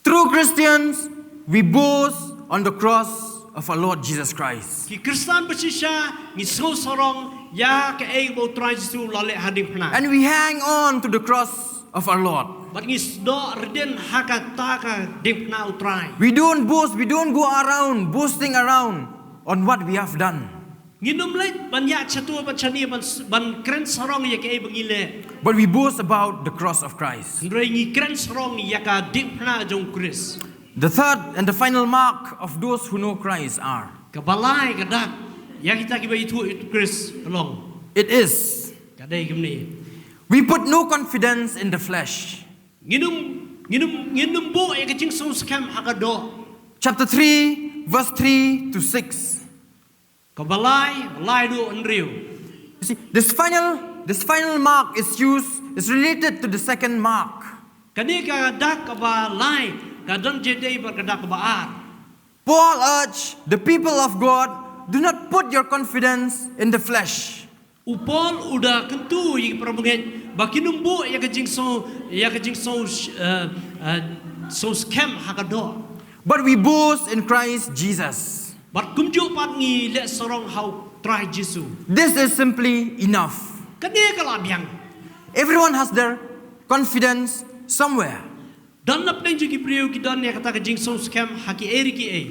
True Christians, we boast on the cross of our Lord Jesus Christ. Ki Khristan ba shisha ngi sngew sarong ïa kaei ba U Trai Jisu u la leh ha diengphna. And we hang on to the cross of our Lord. Bad ngi sdok ridin ha kata ka diengphna U Trai. We don't boast, we don't go around boasting around. on what we have done. Ngin ym leit ban ïa chatua ban chani ban, ban kren sarong ïa kaei ba ngi leh. But we boast about the cross of Christ. Hynrei ngi kren sarong ïa ka diengphna jong Khrist. The third and the final mark of those who know Christ are, Kaba lai ka dak ïa kita kiba ithuh ïa u Khrist ka long. It is, Ka dei kumne. We put no confidence in the flesh. Ngin ym, ngin ym, ngin ym buh ïa ka jingsngewskhem ha ka doh. Chapter three, verse three to six. Kaba lai, lai duh hynriew. You see, this final, this final mark is used, is related to the second mark. Kane ka dak kaba lai ka don jingïadei bad ka dak kaba ar. Paul urged the people of God, do not put your confidence in the flesh. U Paul u da kyntu ïa ki para bangeit ba kin ym buh ïa ka jingsngew, ïa ka jingsngew, eh, eh, sngewskhem ha ka doh. But we boast in Christ Jesus. Bad kumjuh pat ngi leh sarong ha u Trai Jisu. This is simply enough. Kane ka la biang. Everyone has their confidence somewhere. Don na pdeng jong ki briew ki don ïa kata ka jingsngewskhem ha kiei ri kiei.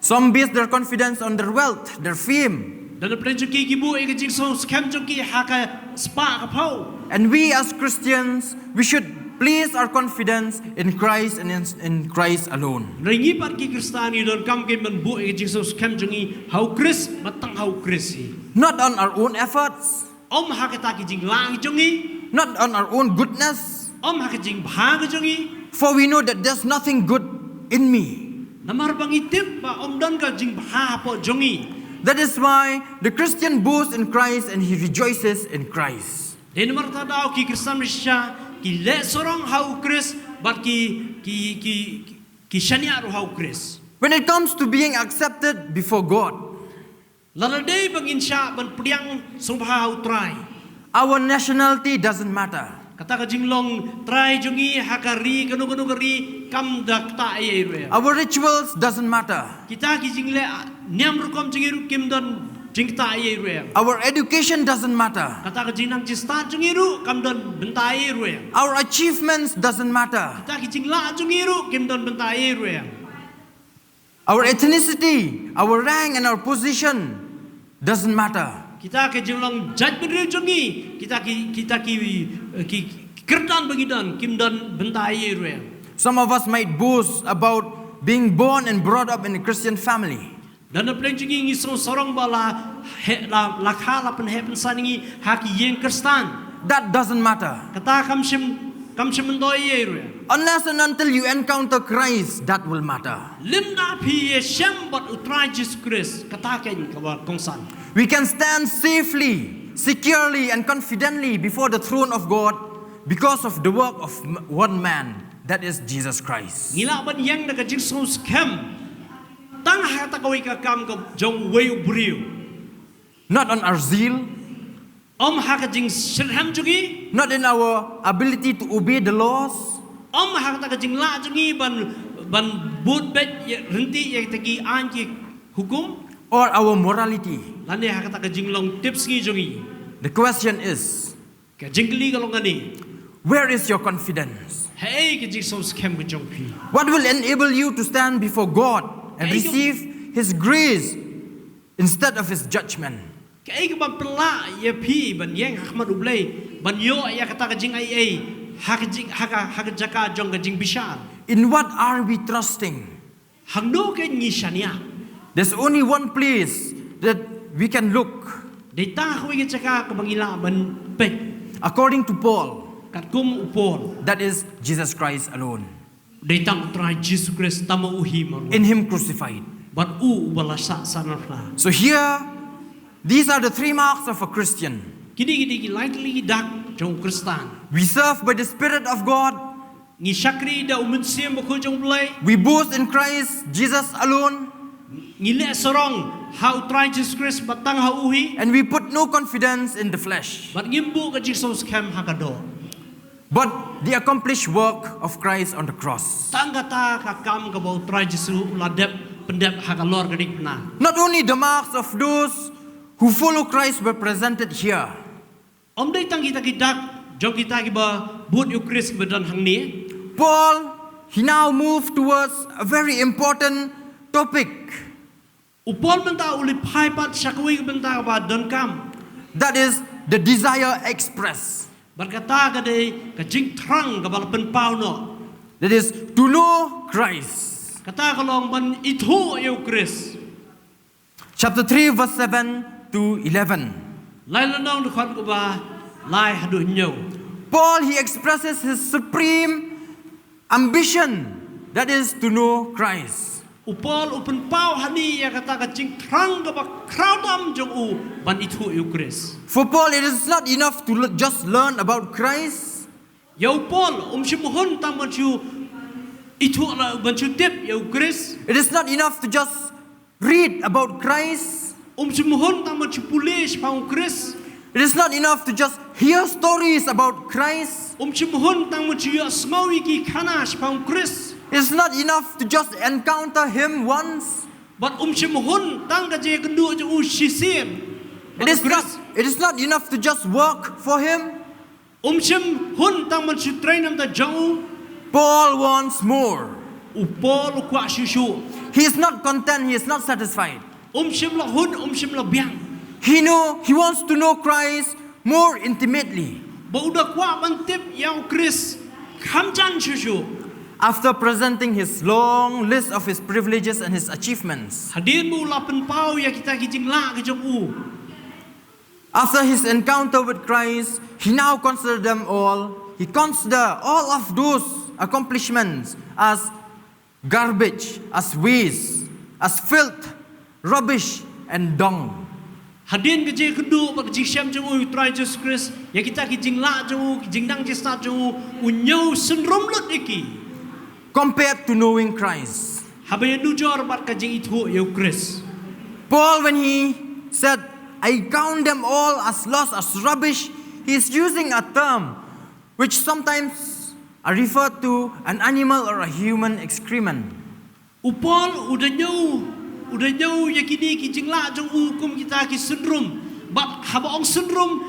Some base their confidence on their wealth, their fame. Don na pdeng jong ki ki buh ïa ka jingsngewskhem jong ki ha ka spah ka phew. And we as Christians, we should place our confidence in Christ and in, in Christ alone. Hynrei ngi pat ki Khristan ngi donkam kein ban buh ïa ka jingsngewskhem jong ngi ha u Khrist, bad tang ha u Khrist hi. Not on our own efforts. Ym ha kata ki jinglah jong ngi. Not on our own goodness. Ym ha ka jingbha ka jong ngi. For we know that there's nothing good in me. Namar ba ngi tip ba ym don ka jingbha hapoh jong ngi. That is why the Christian boasts in Christ and he rejoices in Christ. Dei namar kata daw ki Khristan ba shisha ki leh sarong ha u Khrist bad ki, ki, ki, ki shaniah ruh ha u Khrist. When it comes to being accepted before God, Lada dei ba ngin shah ban pdiang sngewbha ha u Trai. Our nationality doesn't matter. Kata ka jinglong trai jong ngi ha ka ri kano kano ka ri kam da ktah ei ei ruh ïa. Our rituals doesn't matter. Kita ki jingleh niam rukom jong ngi ruh kim don jingktah ei ei ruh ïa. Our education doesn't matter. Kata ka jingnang jingstad jong ngi ruh kam don bynta ei ei ruh ïa. Our achievements doesn't matter. Kita ki jinglah jong ngi ruh kim don bynta ei ei ruh ïa. Our ethnicity, our rank and our position doesn't matter. Kita ki jinglong jaitbynriew jong ngi, kita ki, kita ki, eh, ki, ki kyrdan ba ngi don, kim don bynta ei ei ruh ïa. Some of us might boast about being born and brought up in a Christian family. Don na pdeng jong ngi ngi sngew sarong ba la heh, la, la kha la pynheh pynsan ïa ngi ha ki ïing Khristan. That doesn't matter. Kata kam shym Kam shym myntoi ei ei ruh ïa. Unless and until you encounter Christ, that will matter. Lymda phi ïashem bad u Trai Jisu Khrist, kata kein kaba kongsan. We can stand safely, securely, and confidently before the throne of God because of the work of m- one man, that is Jesus Christ. Ngi lah ban ïeng da ka jingsngewskhem tang ha kata kawei ka kam ka jong uwei u briew. Not on our zeal, Ym ha ka jingshitrhem jong ngi. Not in our ability to obey the laws. Ym ha kata ka jinglah jong ngi ban, ban bud beit ïa, ryntih ïa kita ki aiñ ki hukum. Or our morality. Lane ha kata ka jinglong tipsngi jong ngi. The question is, ka jingkylli ka long kane. Where is your confidence? Haei ka jingsngewskhem ka jong phi? What will enable you to stand before God and receive His grace instead of His judgment? Kaei kaban pynlah ïa phi ban ïeng ha khmat U Blei, ban ïoh ïa kata ka jingaiei ha ka jing, ha ka, ha ka jaka jong ka jingbishar? In what are we trusting? Hangno kein ngi shaniah? There's only one place that we can look. Dei tang ha kawei ka jaka kaba ngi lah ban peit. According to Paul, katkum u Paul, that is Jesus Christ alone. Dei tang u Trai Jisu Khrist, tang ma u hi marwei. In Him crucified. Bad u uba la shah sahnarphna. So here, these are the three marks of a Christian. Kine ki dei ki lai tylli ki dak jong u Khristan. We serve by the Spirit of God. Ngi shakri da u Mynsiem Bakhuid jong u Blei. We boast in Christ Jesus alone. Ngi leh sarong ha u Trai Jisu Khrist bad tang ha u hi. And we put no confidence in the flesh. Bad ngim buh ka jingsngewskhem ha ka doh. But the accomplished work of Christ on the cross. Tang kata ka kam kaba u Trai Jisu u la dep pyndep ha ka lor ka diengphna. Not only the marks of those who follow Christ were presented here. Ym dei tang kita ki dak jong kita kiba bud ïa u Khrist kiba don hangne. Paul, he now moved towards a very important topic. U Paul mynta u la phai pat sha kawei ka bynta kaba donkam. That is the desire expressed. Bad kata ka dei ka jingthrang kaba la pynpaw noh. That is to know Christ. Kata ka long ban ithuh ïa u Khrist. Chapter three, verse seven to eleven. Lai lynnong dkhot kaba lai haduh hynñiew. Paul, he expresses his supreme ambition, that is to know Christ. U Paul u pynpaw hani ïa kata ka jingthrang kaba khraw tam jong u ban ithuh ïa u Khrist. For Paul, it is not enough to l- just learn about Christ. Ïa u Paul um shym hun tang ban shu ithuh la ban shu tip ïa u Khrist. It is not enough to just read about Christ. Um shym hun tang ban shu pule shaphang u Khrist. It is not enough to just hear stories about Christ. Um shym hun tang ban shu ïohsngew ïa ki khana shaphang u Khrist. It is not enough to just encounter Him once. Bad um shym hun tang ka jingïakynduh jong u shisien. It is not, it is not enough to just work for Him. Um shym hun tang ban shu trei na bynta jong u. Paul wants more. U Paul u kwah shuh shuh. He is not content, he is not satisfied. Um shym la hun, um shym la biang. He know, he wants to know Christ more intimately. Ba u da kwah ban tip ïa u Khrist kham jan shuh shuh. After presenting his long list of his privileges and his achievements, Hadien ba u la pynpaw ïa kita ki jinglah ki jong u. After his encounter with Christ, he now considered them all. He considered all of those accomplishments as garbage, as waste, as filth, rubbish, and dung. Hadien ka jingïakynduh bad ka jingshem jong u ïa u Trai Jisu Khrist, ïa kita ki jinglah jong u, ki jingnang jingstad jong u, u ñiew synrum lut ïa ki. Compared to knowing Christ. Haba ïanujor bad ka jingithuh ïa u Khrist. Paul, when he said, "I count them all as loss, as rubbish," he is using a term which sometimes are referred to an animal or a human excrement. U Paul u da ñiew, u da ñiew ïa kine ki jinglah jong u kum kita ki synrum. Bad haba ong synrum,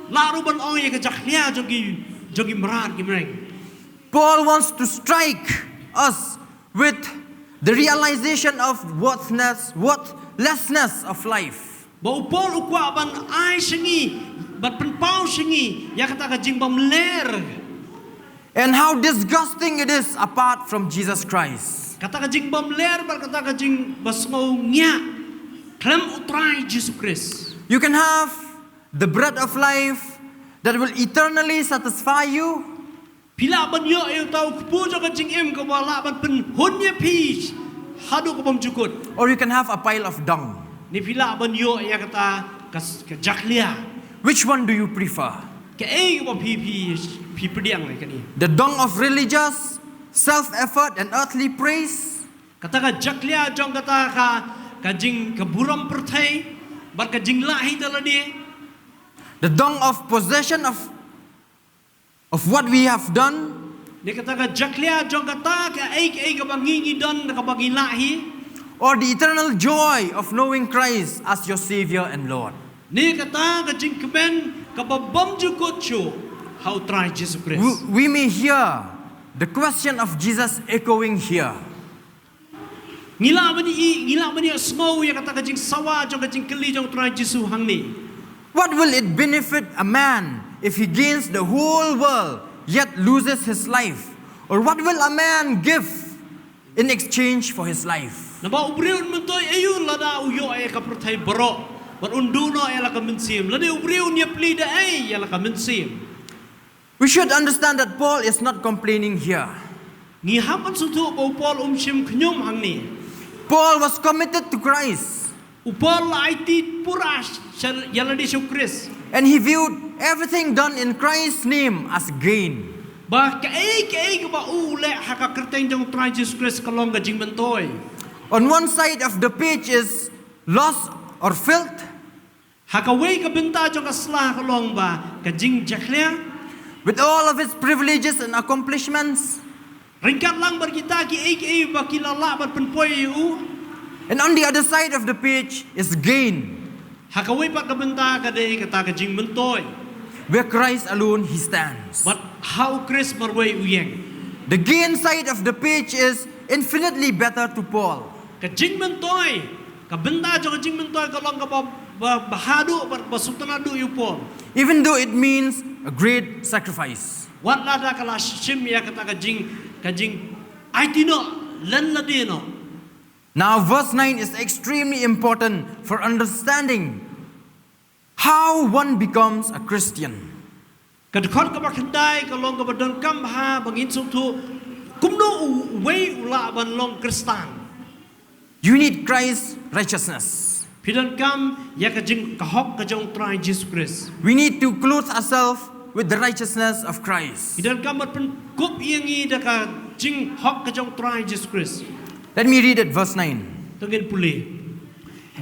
lah ruh ban ong ïa ka jakhlia jong ki, jong ki mrad ki mreng. Paul wants to strike us with the realization of worthlessness, worthlessness of life. Ba u Paul u kwah ban ai sha ngi, ban pynpaw sha ngi ïa kata ka jingbymler. And how disgusting it is apart from Jesus Christ. Kata ka jingbymler bad kata ka jingbasngew ngiah khlem u Trai Jisu Khrist. You can have the bread of life that will eternally satisfy you. Phi lah ban ïoh ïa uta u kpu jong ka jingim kaba lah ban pynhun ïa phi haduh ka bymjukut. Or you can have a pile of dung. Ne phi lah ban ïoh ïa kata ka, ka jakhlia. Which one do you prefer? Kaei kaba phi, phi, phi pdiang ïa kane? The dung of religious self-effort and earthly praise. Kata ka jakhlia jong kata ka, ka jing, ka burom pyrthei bad ka jinglah hi da lade. The dung of possession of, of what we have done. Ne kata ka jakhlia jong kata kaei kaei kaba ngi ngi don, kaba ngi lah hi. Or the eternal joy of knowing Christ as your Savior and Lord. Ne kata ka jingkmen kaba bymjukut shuh ha u Trai Jisu Khrist. We, we may hear the question of Jesus echoing here. Ngi lah ban ïoh, ngi lah ban ïohsngew ïa kata ka jingsawa jong ka jingkylli jong u Trai Jisu hangne. What will it benefit a man if he gains the whole world yet loses his life? Or what will a man give in exchange for his life? Naba u briew un myntoi aïu lada u ïoh ïa ka pyrthei baroh bad un duh noh ïa la ka mynsiem? Lane u briew un ïapli da ei ïa la ka mynsiem? We should understand that Paul is not complaining here. Ngi hap ban sngewthuh ba u Paul um shym khñium hangne. Paul was committed to Christ. U Paul la aiti pura sha, ïa lade sha u Khrist. And he viewed everything done in Christ's name as gain. Ba kaei kaei kaba u leh ha ka kyrteng jong u Trai Jisu Khrist ka long ka jingmyntoi. On one side of the page is loss or filth. Ha kawei ka bynta jong ka sla ka long ba ka jingjakhlia. With all of its privileges and accomplishments. Ryngkat lang bad kita kiei kiei ba ki la lah ban pynpoi ïa u. And on the other side of the page is gain. Ha kawei pat ka bynta ka dei kata ka jingmyntoi. Where Christ alone he stands. Bad ha u Khrist marwei u ïeng. The gain side of the page is infinitely better to Paul. Ka jingmyntoi Ka bynta jong ka jingmyntoi ka long kaba, ba, ba haduh, ba, ba sngewtynnad duh ïa u Paul. Even though it means a great sacrifice. Wat lada ka la shim ïa kata ka jing, ka jing aiti noh, lynlade noh. Now, verse nine is extremely important for understanding how one becomes a Christian. Ka dkhot kaba khyndai ka long kaba donkam ha ba ngin sngewthuh kumno uwei u lah ban long Khristan. You need Christ's righteousness. Phi donkam ïa ka jing ka hok ka jong u Trai Jisu Khrist. We need to clothe ourselves with the righteousness of Christ. Phi donkam ban pynkup ïa ngi da ka jing hok ka jong u Trai Jisu Khrist. Let me read it, verse nine. To ngin pule.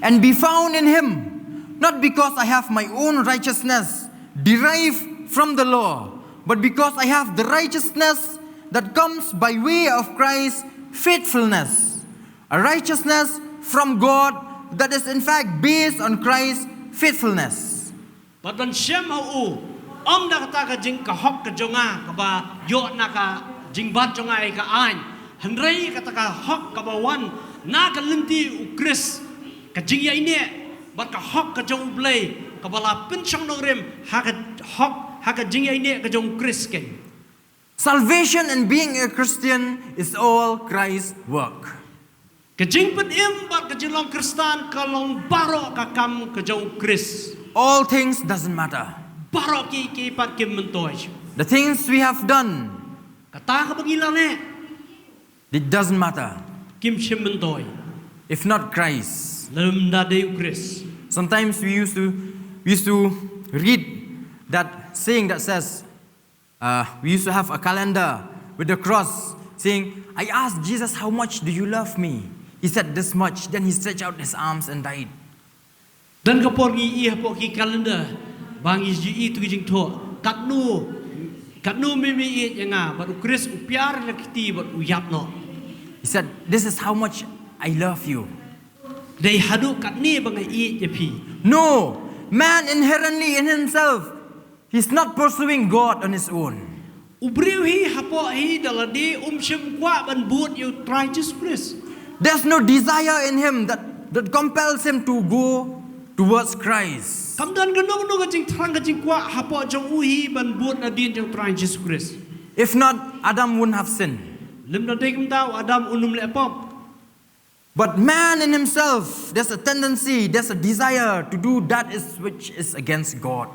And be found in him, not because I have my own righteousness derived from the law, but because I have the righteousness that comes by way of Christ's faithfulness, a righteousness from God that is in fact based on Christ's faithfulness. Bad ban shem ha u, ym da kata ka jing ka hok ka jong nga kaba ïoh na ka jingbat jong nga ïa ka aiñ, hynrei kata ka hok kaba wan na ka lynti u Khrist, ka jingïaineh bad ka hok ka jong U Blei kaba la pynshong nongrim ha ka hok, ha ka jingïaineh ka jong u Khrist keiñ. Salvation and being a Christian is all Christ's work. Ka jingpynim bad ka jinglong Khristan ka long baroh ka kam ka jong u Khrist. All things doesn't matter. Baroh kiei kiei pat kim myntoi. The things we have done, Kata kaba ngi la leh, it doesn't matter kim shym myntoi if not Christ. lymda dei u Khrist. Sometimes we used to we used to read that saying that says, uh, we used to have a calendar with the cross saying, "I asked Jesus, how much do you love me?" He said, "This much." Then he stretched out his arms and died. Don ka por ngi ïohi hapoh ki calendar ba ngi ju ïohi tu ki jingthoh, katno, katno me me ïeit ïa nga, bad u Khrist u piar ïa la ka kti bad u ïap noh. He said, "This is how much I love you." Dei haduh katne ba nga ïeit ïa phi. No, man inherently in himself, he's not pursuing God on his own. U briew hi hapoh hi da lade um shym kwah ban bud ïa u Trai Jisu Khrist. There's no desire in him that, that compels him to go towards Christ. Kam don kano kano ka jingthrang ka jingkwah hapoh jong u hi ban bud nadien jong u Trai Jisu Khrist. If not, Adam wouldn't have sinned. Lymda dei kumta u Adam un ym leh pop. But man in himself, there's a tendency, there's a desire to do that is which is against God.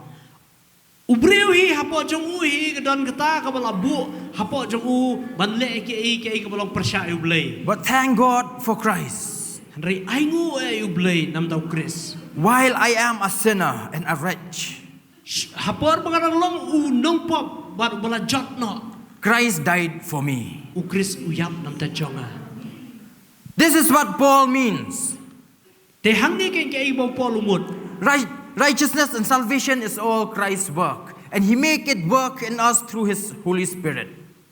U briew hi hapoh jong u hi ka don kata kaba la buh hapoh jong u ban leh kiei kiei kaba long pyrshah ïa U Blei. But thank God for Christ. Hynrei ainguh ïa U Blei namar u Khrist. While I am a sinner and a wretch, Sh- Ha por ba nga dang long u nongpop bad uba la jot noh, Christ died for me. U Khrist u ïap namar jong nga. This is what Paul means. Te hangne keiñ kaei ba u Paul u mut. Right, righteousness and salvation is all Christ's work, and he make it work in us through his Holy Spirit.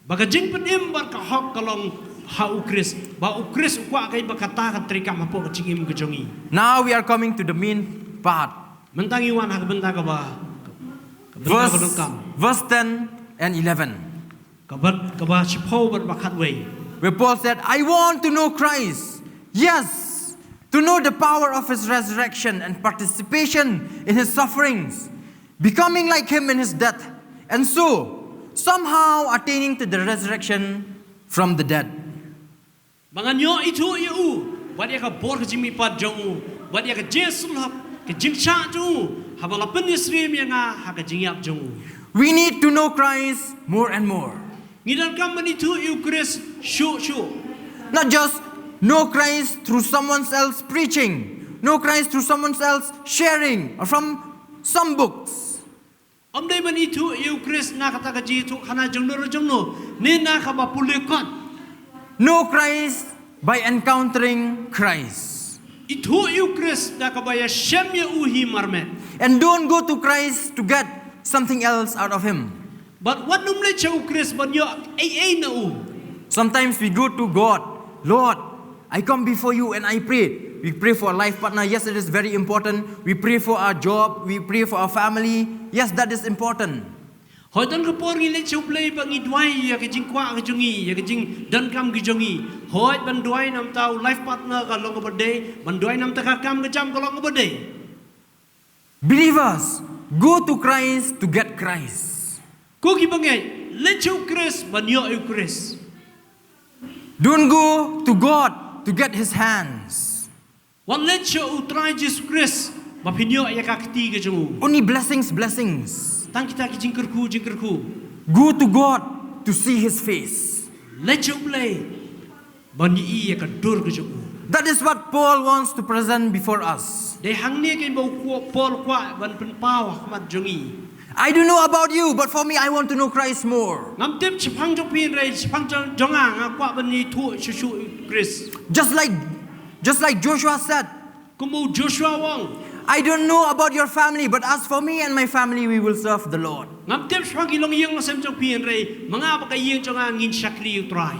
Ba ka jingpynim bad ka hok ka long ha u Khrist. Ba u Khrist u kwah kaei ba kata ka treikam hapoh ka jingim ka jong ngi. Now we are coming to the main part. Mynta ngi wan ha ka bynta kaba, ka bynta Verse, kaba donkam. Verse ten and eleven. Kaba, kaba shiphew bad ba khatwei. Where Paul said, "I want to know Christ. Yes, to know the power of his resurrection and participation in his sufferings, becoming like him in his death, and so somehow attaining to the resurrection from the dead." Ba ngan ïoh ithuh ïa u bad ïa ka bor ka jingmihpat jong u, bad ïa ka jingïasyllok, ka jingshah jong u, haba la pynsyriem ïa nga ha ka jingïap jong u. We need to know Christ more and more. Ngi donkam ban ithuh ïa u Khrist shuh shuh. Not just know Christ through someone else preaching, know Christ through someone else sharing, or from some books. Ym dei ban ithuh ïa u Khrist na kata ka jingïathuhkhana jongno re jongno, ne na kaba pule kot. Know Christ by encountering Christ. Ithuh ïa u Khrist da kaba ïashem ïa u hi marmet. And don't go to Christ to get something else out of him. Bad wat nym leit sha u Khrist ban ïoh ei ei na u. Sometimes we go to God, "Lord, I come before you and I pray." We pray for a life partner. Yes, it is very important. We pray for our job. We pray for our family. Yes, that is important. Hooid, don ka por ngi leit sha U Blei ba ngi duwai ïa ka jingkwah ka jong ngi, ïa ka jingdonkam ka jong ngi. Hooid, ban duwai namar u life partner ka long kaba dei, ban duwai namar ka kam ka jam ka long kaba dei. Believers, go to Christ to get Christ. Ko ki bangeit, leit sha U Khrist ban ïoh ïa U Khrist. Don't go to God to get his hands. Wat leit sha U Trai Jisu Khrist ba phin ïoh ïa ka kti ka jong u. Only blessings, blessings. Tang kita ki jingkyrkhu jingkyrkhu. Go to God to see his face. Leit sha U Blei ban ïohi ïa ka dur ka jong u. That is what Paul wants to present before us. Dei hangne kein ba u Paul u kwah ban pynpaw ha khmat jong ngi. I don't know about you, but for me, I want to know Christ more. Ngam tip shaphang jong phi, hynrei shaphang jong nga, nga kwah ban ïathuh shuh shuh ïa u Khrist. Just like, just like Joshua said, Kumba u Joshua u ong, I don't know about your family, but as for me and my family, we will serve the Lord. Ngam tip shaphang ki longïing longsem jong phi, hynrei ma nga bad ka ïing jong nga ngin shakri ïa u Trai.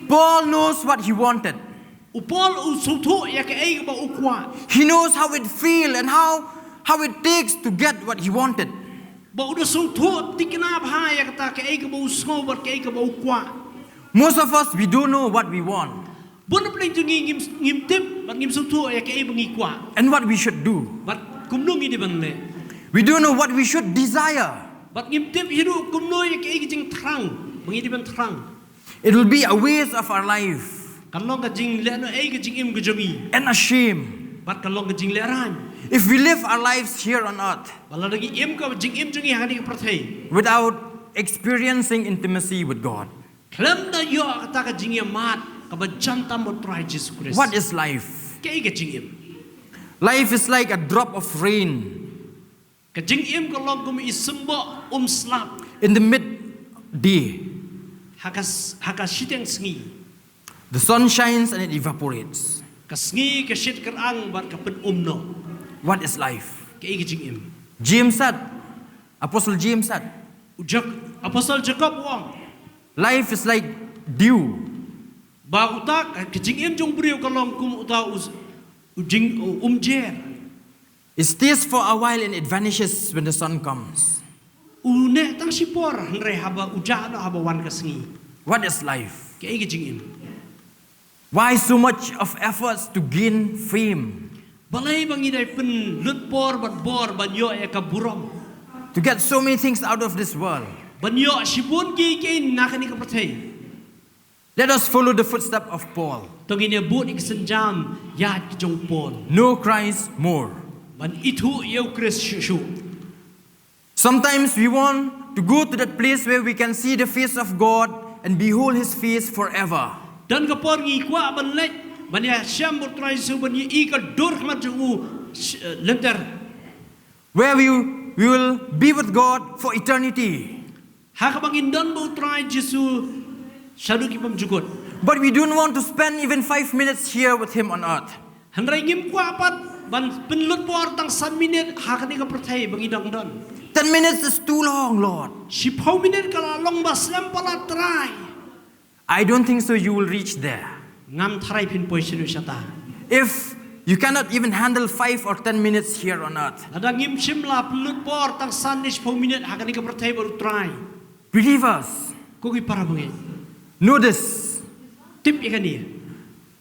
Paul knows what he wanted. U Paul u sngewthuh ïa kaei kaba u kwah. He knows how it feel and how, how it takes to get what he wanted. Bad u da sngewthuh thikna bha ïa kata kaei kaba u sngew bad kaei kaba u kwah. Most of us, we don't know what we want. Bun na pdeng jong ngi ngim, ngim tip bad ngim sngewthuh ïa kaei ba ngi kwah. And what we should do. Bad kumno ngi dei ban leh. We don't know what we should desire. Bad ngim tip hi ruh kumno ïa kaei ka jingthrang ba ngi dei ban thrang. It will be a waste of our life. Kan long ka jingleh noh ei ka jingim ka jong ngi. And a shame. Bad kan long ka jinglehrain. If we live our lives here on earth. Bad lada ngi im ka jingim jong ngi ha kane ka pyrthei. Without experiencing intimacy with God. Khlem da ïoh kata ka jingïamat kaba jan tam bad u Trai Jisu Khrist. What is life? Kaei ka jingim? Life is like a drop of rain. Ka jingim ka long kum i symboh um slap. In the midday. Ha ka, ha ka shiteng sngi. The sun shines and it evaporates. Ka sngi ka shit kyrang bad ka pynum noh. What is life? Kaei ka jingim? James said, Apostle James said, Apostle Jacob u ong, life is like dew. Ba uta ka jingim jong u briew ka long kum uta u jing umjer. It stays for a while and it vanishes when the sun comes. U neh tang shipor hynrei haba u jah noh haba wan ka sngi. What is life? Kaei ka jingim? Why so much of efforts to gain fame? Balei ba ngi dei pynlut por bad bor ban ïoh ïa ka burom? To get so many things out of this world. Ban ïoh shibun kiei kiei na kane ka pyrthei. Let us follow the footstep of Paul. To ngin ïa bud ïa ki sienjam ïaid ki jong u Paul. Know Christ more. Ban ithuh ïa u Khrist shuh shuh. Sometimes we want to go to that place where we can see the face of God and behold His face forever. Don ka por ngi kwah ban leit ban ïa shem bad u Trai Jisu ban ïohi ka dur khmat jong u lynter. Where we, we will be with God for eternity. Ha kaba ngin don bad u Trai Jisu shaduh ki bymjukut. But we don't want to spend even five minutes here with Him on earth. Hynrei ngim kwah pat ban pynlut por tang san minit ha kane ka pyrthei ba ngi dang don. Ten minutes is too long, Lord. Shiphew minit ka la long ba slem palat Trai. I don't think so you will reach there. Ngam tharai phin poi shuh shata. If you cannot even handle five or ten minutes here on earth. Lada ngim shym la pynlut por tang san ne shiphew minit ha kane ka pyrthei bad u Trai. Believers, ko ki para bangeit, know this. Tip ïa kane.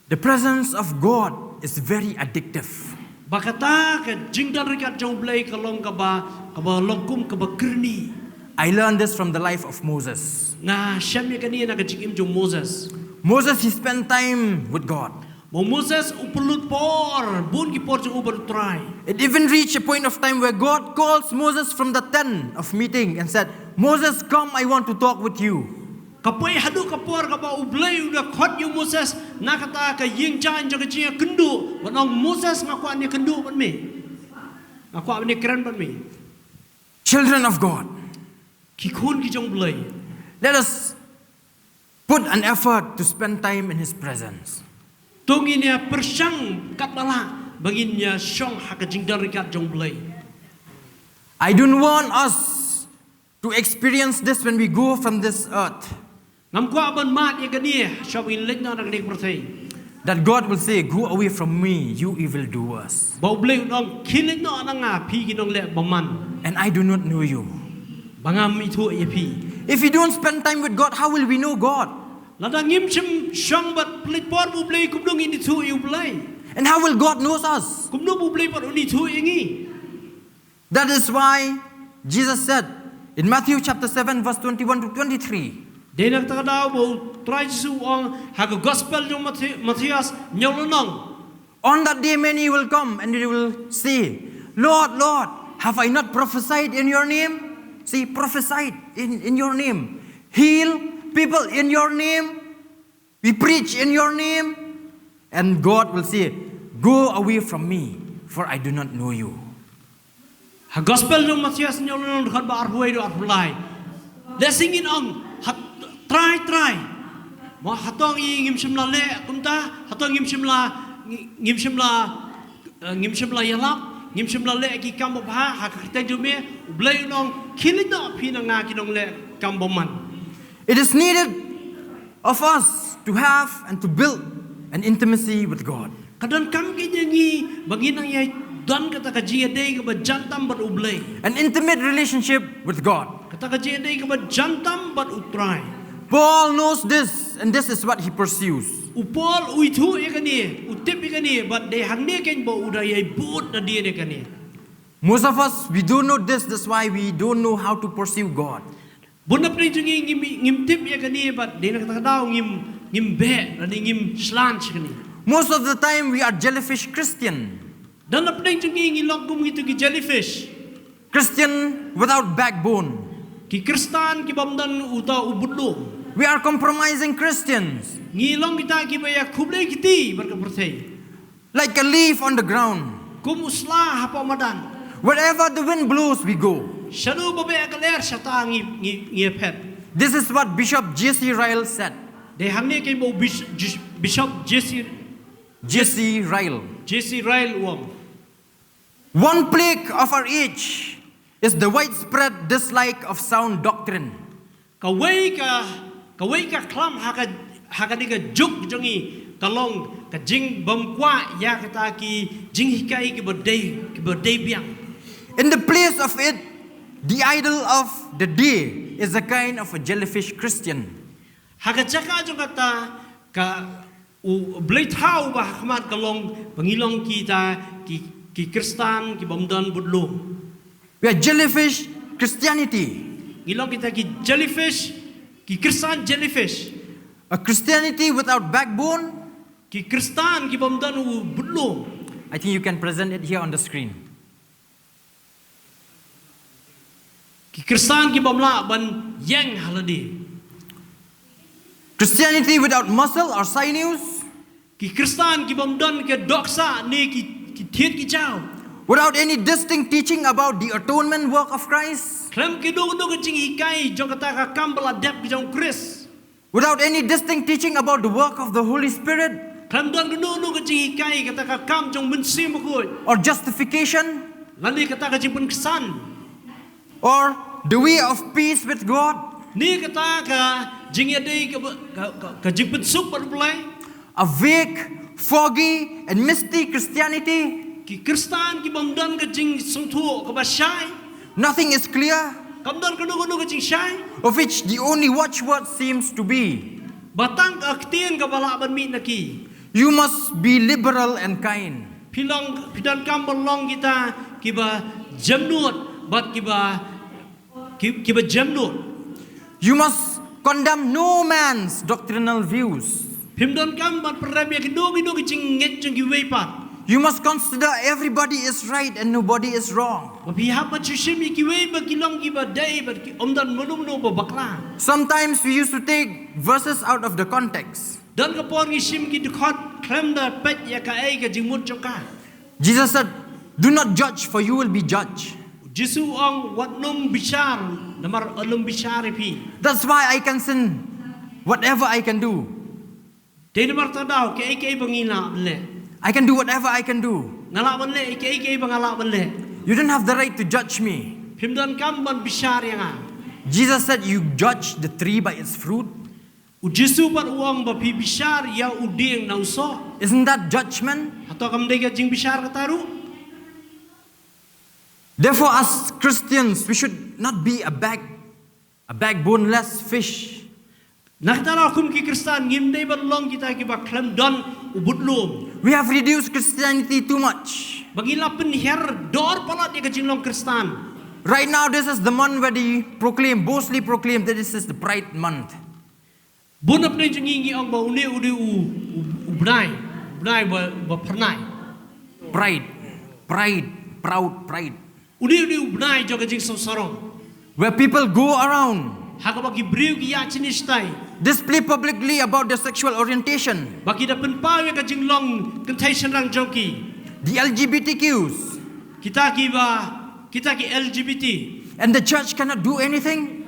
The presence of God is very addictive. Ba kata ka jingdon ryngkat jong u Blei ka long kaba, kaba long kum kaba kyrni. I learned this from the life of Moses. Nga shem ïa kane na ka jingim jong u Moses. Moses, he spent time with God. Ba u Moses u pynlut por, bun ki por jong u bad u Trai. It even reached a point of time where God calls Moses from the tent of meeting and said, Moses, come, I want to talk with you. Ka poi haduh ka por kaba u Blei u da khot ïa u Moses na kata ka ïing jaiñ jong ka jingïakynduh, bad u ong, Moses, nga kwah ban ïakynduh bad me. Nga kwah ban ïakren bad me. Children of God. Ki khun ki jong u Blei. Let us put an effort to spend time in His presence. To ngin ïa pyrshang katba lah ba ngin ïa shong ha ka jingdon ryngkat jong u Blei. I don't want us to experience this when we go from this earth. Ngam kwah ban mad ïa kane shwa ba ngin leit noh na kane ka pyrthei. That God will say, go away from me, you evil doers. Ba u Blei un ong, khie leit noh na nga, phi ki nongleh bymman. And I do not know you. Ba ngam ithuh ïa phi. If we don't spend time with God, how will we know God? Lada ngim shym shong bad pynleit por bad U Blei, kumno ngin ithuh ïa U Blei? And how will God knows us? Kumno ba U Blei pat un ithuh ïa ngi? That is why Jesus said in Matthew chapter seven, verse twenty-one to twenty-three, dei na kata ka daw ba U Trai Jisu u ong ha ka gospel jong Mathe-, Matthias hynñiew lynnong. On that day, many will come and they will say, "Lord, Lord, have I not prophesied in your name?" See, prophesied in, in your name. Heal people in your name. We preach in your name. And God will say, "Go away from me, for I do not know you." Ha gospel jong Matthias hynñiew lynnong dkhot ba arphew wei haduh arphew lai. Lehse ngin ong, hat-, Trai, Trai. Mo hato ngi ngim shym la leh kumta, hato ngim shym la, ngi-, ngim shym la, eh, ngim shym la ïalap, ngim shym la leh ki kam babha ha ka kyrteng jong me. U Blei un ong, khie leit noh phi na nga ki nongleh kam bymman. It is needed of us to have and to build an intimacy with God. Ka donkam kein ïa ngi ba ngin nang ïa don kata ka jingïadei kaba jan tam bad U Blei. An intimate relationship with God. Kata ka jingïadei kaba jan tam bad U Trai. Paul knows this, and this is what he pursues. U Paul u ithuh ïa kane, u tip ïa kane, bad dei hangne kein ba u da ïai bud nadien ïa kane. Most of us, we don't know this, that's why we don't know how to pursue God. Bun na pdeng jong ngi ngim, ngim tip ïa kane, bad dei na kata ka daw ngim, ngim beh, lane ngim shlan sha kane. Most of the time we are jellyfish Christian. Don na pdeng jong ngi ngi long kum kito ki jellyfish. Christian without backbone. Ki Khristan ki bym don uta u budlum. We are compromising Christians. Ngi long kita kiba ïa khublei kti bad ka pyrthei. Like a leaf on the ground. Kum u sla hapoh madan. Wherever the wind blows, we go. Shano ba beh ka lyer shata ngi, ngi, ngi phet. This is what Bishop J C Ryle said. Dei hangne kein ba u Bis-, Jis-, Bishop J C, J C Ryle. J C Ryle u ong. One plague of our age is the widespread dislike of sound doctrine. Kawei ka, kawei ka khlam ha ka, ha kane ka juk jong ngi ka long ka jingbymkwah ïa kita ki jinghikai kiba dei, kiba dei biang. In the place of it, the idol of the day is a kind of a jellyfish Christian. Ha ka jaka jong kata, ka u bleithaw ba ha khmat ka long ba ngi long kita ki, ki Khristan ki bym don budlum. We are jellyfish Christianity. Ngi long kita ki jellyfish, ki Khristan jellyfish. A Christianity without backbone. Ki Khristan ki bym don u budlum. I think you can present it here on the screen. Ki Khristan ki bym lah ban ïeng ha lade. Christianity without muscle or sinews. Ki Khristan ki bym don ka dohksah ne ki, ki thied ki jaw. Without any distinct teaching about the atonement work of Christ. Khlem kano kano ka jinghikai jong kata ka kam ba la dep ka jong u Khrist. Without any distinct teaching about the work of the Holy Spirit. Khlem don kano kano ka jinghikai kata ka kam jong u Mynsiem Bakhuid. Or justification. Lane kata ka jingpynksan. Or the way of peace with God. Ne kata ka jingïadei ka, ka, ka, ka jingpynsuk bad U Blei. A vague, foggy, and misty Christianity. Ki Khristan ki bym don ka jingsngewthuh kaba shai. Nothing is clear. Kam don kano kano ka jingshai. Of which the only watchword seems to be, ba tang ka ktien kaba lah ban mih na ki. You must be liberal and kind. Phi long, phi donkam ban long kita kiba jemnud bad kiba, ki, kiba jemnud. You must condemn no man's doctrinal views. Phim donkam ban pynrem ïa kino kino ki jingngeit jong kiwei pat. You must consider everybody is right and nobody is wrong. Ba phi hap ban shu shim ïa kiwei ba ki long kiba dei bad ki, ym don mano mano ba bakla. Sometimes we used to take verses out of the context. Don ka por ngi shim ki dkhot khlem da peit ïa kaei ka jingmut jong ka. Jesus said, "Do not judge, for you will be judged." Jisu u ong, wat nym bishar, namar yn ym bishar ïa phi. That's why I can sin whatever I can do. Dei namar kata ka daw, kaei kaei ba ngi lah ban leh. I can do whatever I can do. Nga lah ban leh kaei kaei ba nga lah ban leh. You don't have the right to judge me. Phim donkam ban bishar ïa nga. Jesus said, "You judge the tree by its fruit." U Jisu pat u ong ba phi bishar ïa u dieng na u soh. Isn't that judgment? Hato kam dei ka jingbishar kata ruh? Therefore, as Christians, we should not be a bag A backboneless fish. Na kata ka daw kum ki Khristan ngim dei ban long kita kiba khlem don u budlum. We have reduced Christianity too much. Ba ngi la pynhiar dor palat ïa ka jinglong Khristan. Right now, this is the month where they proclaim, boastfully proclaim that this is the Pride Month. Bun hapdeng jong ngi ngi ong ba une u dei u, u, u bnai, u bnai ba, ba phyrnai. Pride, pride, proud, pride. Une u dei u bnai jong ka jingsngewsarong. Where people go around, ha kaba ki briew ki ïaid shane shatai, display publicly about their sexual orientation, ba ki da pynpaw ïa ka jinglong kynthei shynrang jong ki. The L G B T Qs. Kita kiba, kita ki L G B T. And the church cannot do anything.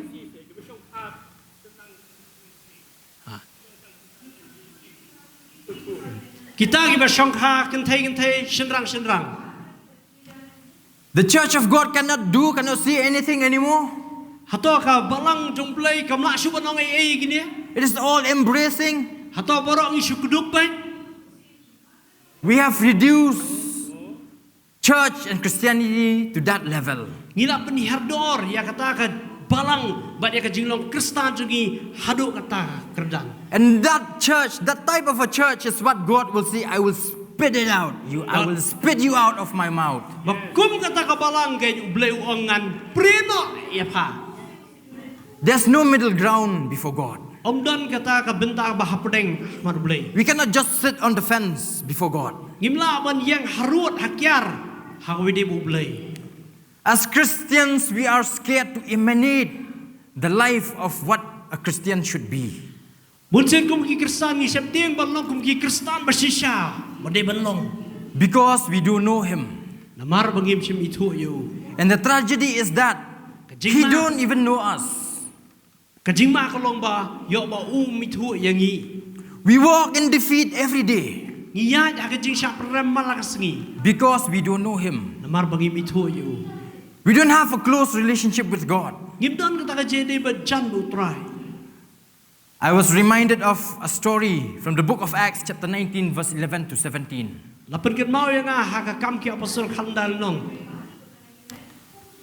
Kita kiba shongkha kynthei kynthei shynrang shynrang. The church of God cannot do, cannot say anything anymore. Hato ka balang jong U Blei kam lah shuh ban ong ei ei ïa kine? It is all embracing. Hato baroh ngi shu kdup beit? We have reduced church and Christianity to that level. Ngi la pynhiar dor ïa kata ka balang bad ïa ka jinglong Khristan jong ngi haduh kata ka kyrdan. And that church, that type of a church is what God will say, "I will spit it out. You, I will spit you out of my mouth." Ba kum kata ka balang ka U Blei u ong ngan prie noh ïa pha. There's no middle ground before God. Ym don kata ka bynta ba hapdeng ha khmat U Blei. We cannot just sit on the fence before God. Ngim lah ban ïeng harud hakiar ha kawei de U Blei. As Christians, we are scared to emanate the life of what a Christian should be. Bun sien kum ki Khristan ngi sheptieng ban long kum ki Khristan ba shisha ba dei ban long. Because we don't know him. Namar ba ngim shym ithuh ïa u. And the tragedy is that he don't even know us. Ka jingma ka long ba ïoh ba um ithuh ïa ngi. We walk in defeat every day. Ngi ïaid ha ka jingshah pyrem man la ka sngi. Because we don't know him. Namar ba ngim ithuh ïa u. We don't have a close relationship with God. Ngim don kata ka jingïadei ba jan bad U Trai. I was reminded of a story from the book of Acts, chapter nineteen, verse eleven to seventeen. La pynkynmaw ïa nga ha ka Kam ki Apostol khandal nong.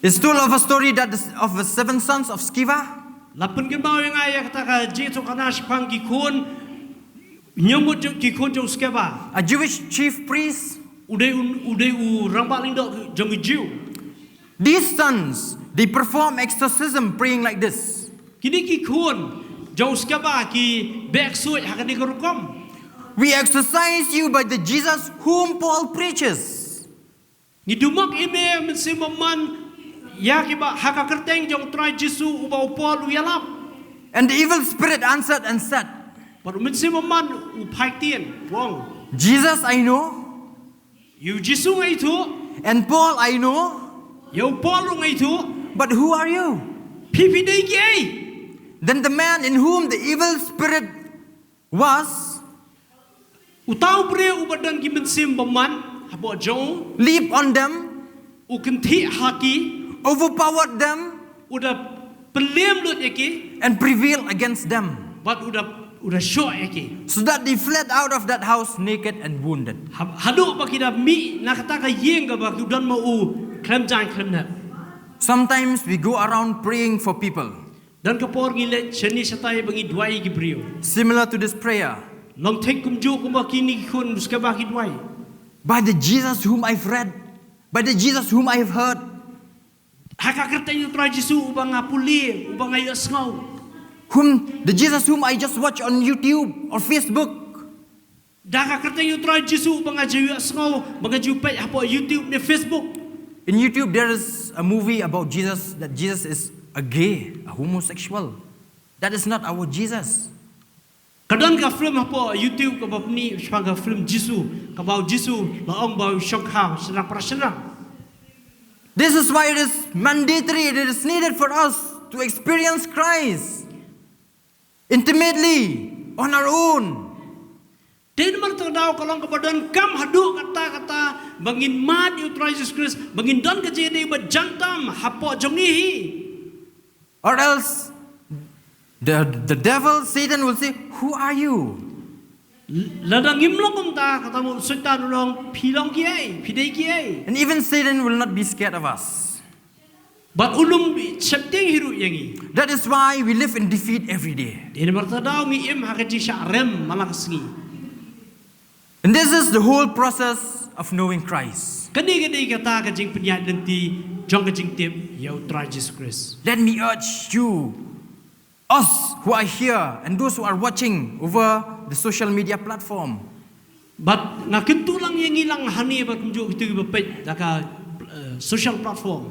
It's told of a story that is of the seven sons of Sceva. La pynkynmaw ïa nga ïa kata ka jingïathuhkhana shaphang ki khun, ñiewmut jong ki khun jong u Skeva. A Jewish chief priest. U dei u, u dei u rangbah lyngdoh jong ki Jiw. These sons, they perform exorcism praying like this. Kine ki khun jong u Skeva ki beh ksuid ha kane ka rukom. We exorcise you by the Jesus whom Paul preaches. Ngi dumok ïa me Mynsiem Bymman ïa kiba ha ka kyrteng jong U Trai Jisu uba u Paul u ïalap. And the evil spirit answered and said, bad u Mynsiem Bymman u phai ktien, u ong, "Jesus I know, ïa u Jisu nga ithuh, and Paul I know, ïa u Paul ruh nga ithuh, but who are you?" Phi, phi dei kiei? Then the man in whom the evil spirit was, uta u briew uba don ki mynsiem bymman hapoh jong u, leap on them, u kynthih ha ki, overpowered them, u da pynliem lut ïa ki, and prevail against them, bad u da, u da shoh ïa ki, so that they fled out of that house naked and wounded. Ha-, haduh ba ki da mih na kata ka ïing kaba ki don ma u khlem jaiñ khlem nep. Sometimes we go around praying for people. Don ka por ngi leit shane shatai ba ngi duwai ïa ki briew. Similar to this prayer. Long thik kumjuh kumba kine ki khun Skeva ki duwai. By the Jesus whom I've read, by the Jesus whom I've heard. Ha ka kyrteng U Trai Jisu uba nga pule, uba nga ïohsngew. Whom, the Jesus whom I just watch on YouTube or Facebook. Da ka kyrteng U Trai Jisu ba nga ju ïohsngew, ba nga ju peit hapoh YouTube ne Facebook. In YouTube there is a movie about Jesus, that Jesus is a gay, a homosexual. That is not our Jesus. Ka don ka film hapoh YouTube kaba pyni shaphang ka film Jisu, kaba u Jisu la ong ba u shongkha shynrang para shynrang. This is why it is mandatory, it is needed for us to experience Christ intimately, on our own. Te namar kata ka daw ka long kaba donkam haduh katta katta ba ngin mad ïa U Trai Jisu Khrist, ba ngin don ka jingïadei ba jan tam hapoh jong ngi hi. Or else the, the devil, Satan will say, "Who are you?" Lada ngim long kumta, kata mo Soitan u long, "Phi long kiei, phi dei kiei." And even Satan will not be scared of us. Bad u nym sheptieng hi ruh ïa ngi. That is why we live in defeat every day. Dei namar kata ka daw ngi im ha ka jingshah rem man la ka sngi. And this is the whole process of knowing Christ. Kane ka dei kata ka jingpynïaid lynti jong ka jingtip ïa u Trai Jisu Khrist. Let me urge you, us who are here and those who are watching over the social media platform. Bad nga kyntu lang ïa ngi lang hangne bad kumjuh kito kiba peit da ka, eh, social platform.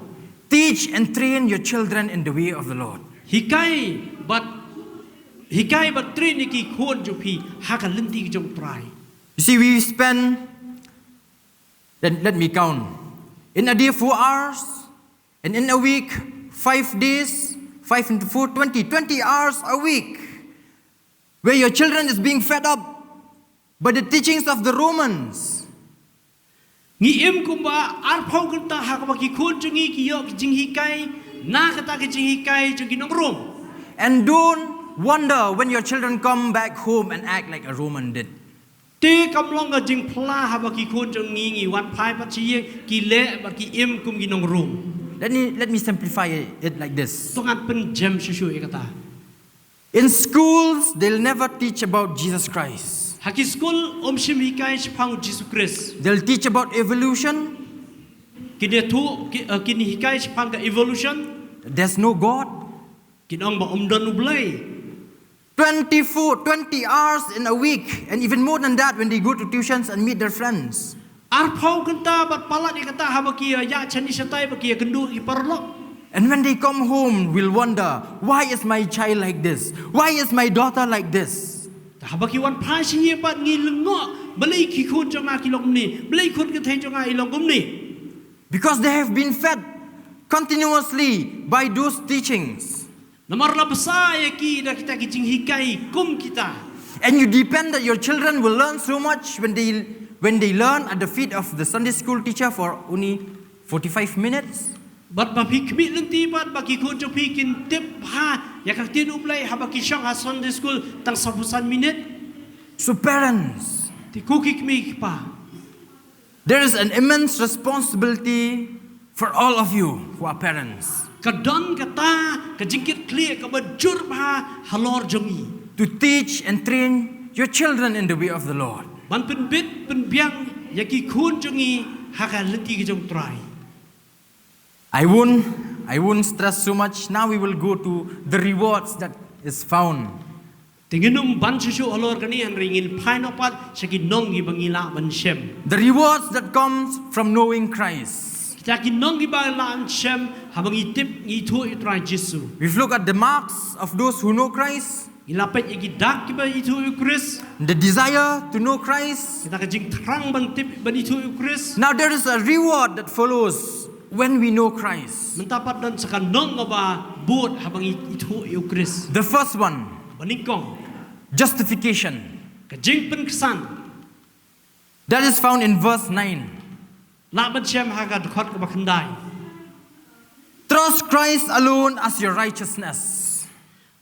Teach and train your children in the way of the Lord. Hikai bad, hikai bad train ïa ki khun jong phi ha ka lynti jong u Trai. You see, we spend, let, let me count. In a day, four hours, and in a week, five days, five into four, twenty, twenty hours a week, where your children is being fed up by the teachings of the Romans. Ngi im kumba arphew kynta ha kaba ki khun jong ngi ki ïoh ki jinghikai na kata ki jinghikai jong ki nong Rom. And don't wonder when your children come back home and act like a Roman did. Te kam long ka jingphla haba ki khun jong ngi ngi wan phai pat sha ïing ki leh bad ki im kum ki nong Rom. Let me, let me simplify it like this. To ngan pynjem shuh shuh ïa kata. In schools, they'll never teach about Jesus Christ. Ha ki skul ym shym hikai shaphang Jisu Khrist. They'll teach about evolution. Kin ïathuh, ki, eh, kin hikai shaphang ka evolution. There's no God. Kin ong ba ym don U Blei. Twenty-four, twenty hours in a week, and even more than that when they go to tuitions and meet their friends. Arphew kynta bad palat ïa kata haba ki ïa shane shatai ba ki ïakynduh ïa ki paralok. And when they come home, we'll wonder, "Why is my child like this? Why is my daughter like this?" Te haba ki wan phai sha ïing pat ngi lyngngoh, balei ki khun jong nga ki long kumne, balei khun kynthei jong nga i long kumne. Because they have been fed continuously by those teachings. Namar la bsa ïa ki da kita ki jinghikai kum kita. And you depend that your children will learn so much when they, when they learn at the feet of the Sunday school teacher for only forty-five minutes. Bad ba phi khmih lynti bad ba ki khun jong phi kin tip bha ïa ka ktien U Blei haba ki shong ha Sunday school tang saw phew san minit. So parents, te ko ki kmie ki kpa, there is an immense responsibility for all of you who are parents. Ka don kata ka jingkitkhlieh kaba jur bha halor jong ngi. To teach and train your children in the way of the Lord. Ban pynbit pynbiang ïa ki khun jong ngi ha ka lynti ka jong u Trai. I won't, I won't stress so much. Now we will go to the rewards that is found. Te ngin ym ban shuh shuh halor kane hynrei ngin phai noh pat sha ki nong kiba ngi lah ban shem. The rewards that comes from knowing Christ. Kita ki nong kiba lah ban shem haba ngi tip ngi ithuh ïa u Trai Jisu. We've looked at the marks of those who know Christ. Ngi la peit ïa ki dak kiba ithuh ïa u Khrist. The desire to know Christ. Kita ka jingthrang ban tip ban ithuh ïa u Khrist. Now there is a reward that follows when we know Christ. Mynta pat don sa ka nong kaba bud haba ngi ithuh ïa u Khrist. The first one. Ba nyngkong. Justification. Ka jingpynksan. That is found in verse nine. Lah ban shem ha ka dkhot kaba khyndai. Trust Christ alone as your righteousness.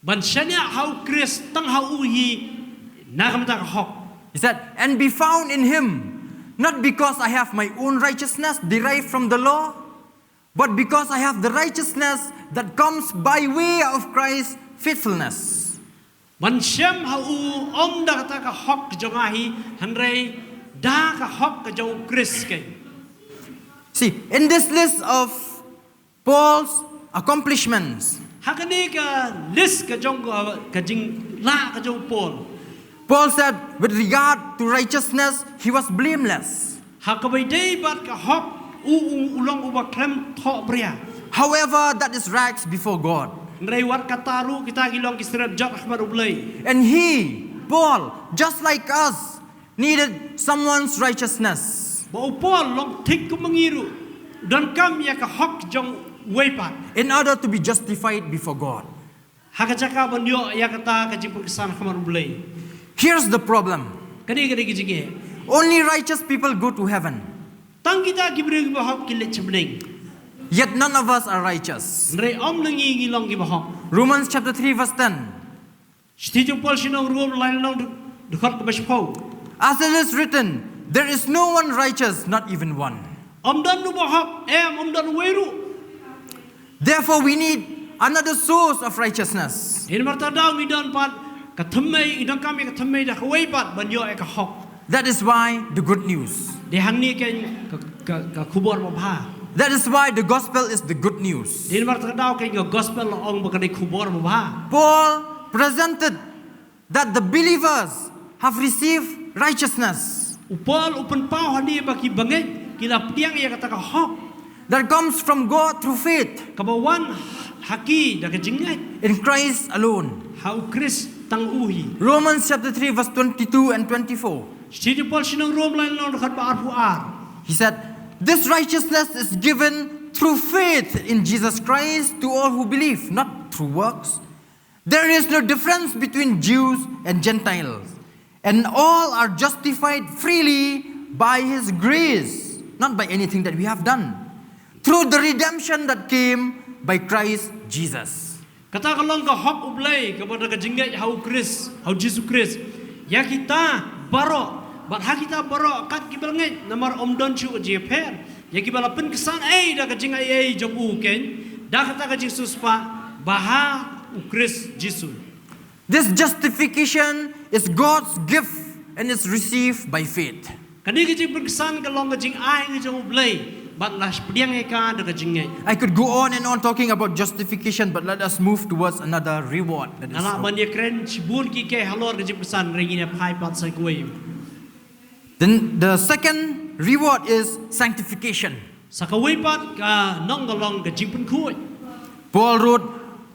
Ban shaniah ha u Khrist tang ha u hi na ka bynta ka hok. He said, "And be found in him, not because I have my own righteousness derived from the law, but because I have the righteousness that comes by way of Christ's faithfulness." Ban shem ha u ym da kata ka hok jong nga hi hynrei da ka hok ka jong u Khrist keiñ. See, in this list of Paul's accomplishments, ha kane ka list ka jong ka, ka jinglah ka jong u Paul. Paul said, with regard to righteousness, he was blameless. Ha kaba ïadei bad ka hok u, u, u long uba khlem thohbria. However, that is rags before God. Hynrei wat kata ruh kita ki long ki synrep jot ha khmat u Blei. And he, Paul, just like us, needed someone's righteousness. Ba u Paul long thik kum ma ngi ruh u donkam ïa ka hok jong uwei pat. In order to be justified before God. Ha ka jaka ban ïoh ïa kata ka jingpynksan ha khmat u Blei. Here's the problem. Kane, kane ka jingeh. Only righteous people go to heaven. Tang kita ki briew kiba hok ki leit sha bneng. Yet none of us are righteous. Hynrei ym na ngi ngi long kiba hok. Romans chapter three verse ten. Shithi jong u Paul sha ki nong Rom lai lynnong dkhot kaba shiphew. As it is written, there is no one righteous, not even one. Ym don uba hok, em, ym don uwei ruh. Therefore, we need another source of righteousness. Dei namar kata ka daw ngi don pat ka thymmei, ngi donkam ïa ka thymmei da kawei pat ban ïoh ïa ka hok. That is why the good news. Dei hangne keiñ ka, ka, ka khubor babha. That is why the gospel is the good news. Dei namar kata ka daw keiñ ka gospel la ong ba ka dei khubor babha. Paul presented that the believers have received righteousness U Paul u pynpaw hangne ba ki bangeit ki la pdiang ïa kata ka hok that comes from God through faith kaba wan ha ki da ka jingngeit in Christ alone. Ha U Khrist tang u hi. Romans chapter three, verse twenty-two and twenty-four. Shithi u Paul sha ki nong Rom lai lynnong dkhot ba arphew ar. He said, "This righteousness is given through faith in Jesus Christ to all who believe, not through works. There is no difference between Jews and Gentiles, and all are justified freely by his grace, not by anything that we have done, through the redemption that came by Christ Jesus." Kata ka long ka hok U Blei kaba da ka jingngeit ha U Khrist, ha U Jisu Khrist. Ïa kita baroh, bad ha kita baroh kat kiba la ngeit namar ym don shuh ka jingïapher. Ïa kiba la pynksan ei da ka jingaiei jong u keiñ, da kata ka jingsiewspah ba ha U Khrist Jisu. This justification is God's gift and is received by faith. Kane ka jingpynksan ka long ka jingai ka jong U Blei bad la pdiang ïa ka da ka jingngeit. I could go on and on talking about justification, but let us move towards another reward. That is Nga lah ban ïakren shibun kiei kiei halor ka jingpynksan, hynrei ngin ïa phai pat sa kawei. Then the second reward is sanctification. Sa kawei pat ka nong ka long ka jingpynkhuid. Paul wrote,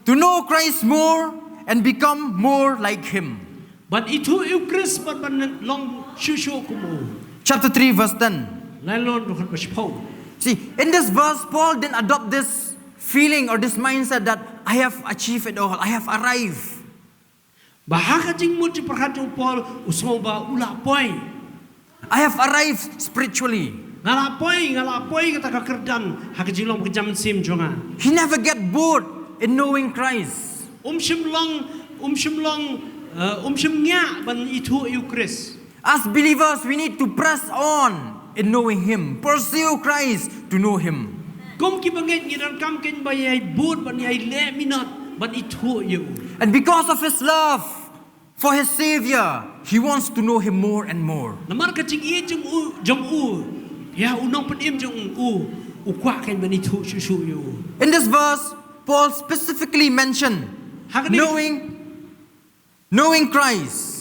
"To know Christ more and become more like him." Ban ithuh ïa U Khrist bad ban long shuh shuh kum u. Chapter three, verse ten. Lai lynnong dkhot ba shiphew. See, in this verse, Paul didn't adopt this feeling or this mindset that I have achieved it all, I have arrived. Ba ha ka jingmut jingpyrkhat jong u Paul u sngew ba u la poi. I have arrived spiritually. Nga la poi, nga la poi kata ka kyrdan ha ka jinglong ka jam mynsiem jong nga. He never get bored in knowing Christ. Um shym long, um shym long, uh, um shym ngiah ban ithuh ïa u Khrist. As believers, we need to press on in knowing Him, pursue Christ to know Him. Kum ki bangeit ngi donkam kein ba ïai bud, ban ïai leh minot, ban ithuh ïa u. And because of His love for His Savior, He wants to know Him more and more. Namar ka jingïeit jong u, jong u ïa u nongpynim jong u, u kwah kein ban ithuh shuh shuh ïa u. In this verse, Paul specifically mentioned knowing Knowing Christ.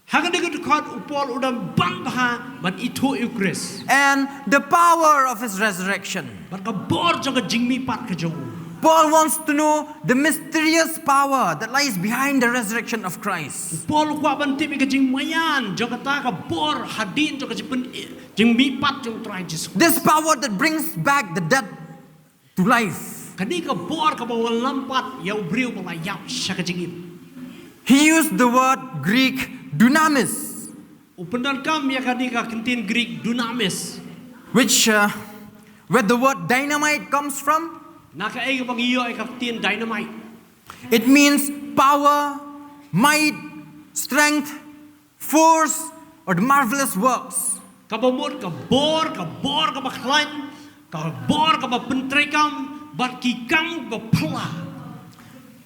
Ha kane ka dkhot u Paul u dang bang bha ban ithuh ïa u Khrist. And the power of his resurrection. Bad ka bor jong ka jingmihpat ka jong u. Paul wants to know the mysterious power that lies behind the resurrection of Christ. U Paul u kwah ban tip ïa ka jingmaïan jong kata ka bor hadien jong ka jingpyn, jingmihpat jong u Trai Jisu. This power that brings back the dead to life. Kane ka bor kaba wallam pat ïa u briew ba la ïap sha ka jingim. He used the word Greek dunamis. U pyndonkam ïa kane ka kyntien Greek dunamis. Which, uh, where the word dynamite comes from. Na kaei kaba ngi ïoh ïa ka kyntien dynamite. It means power, might, strength, force, or the marvelous works. Kaba mut ka bor, ka bor kaba khlaiñ, ka bor kaba pyntreikam, bad ki kam ba phylla.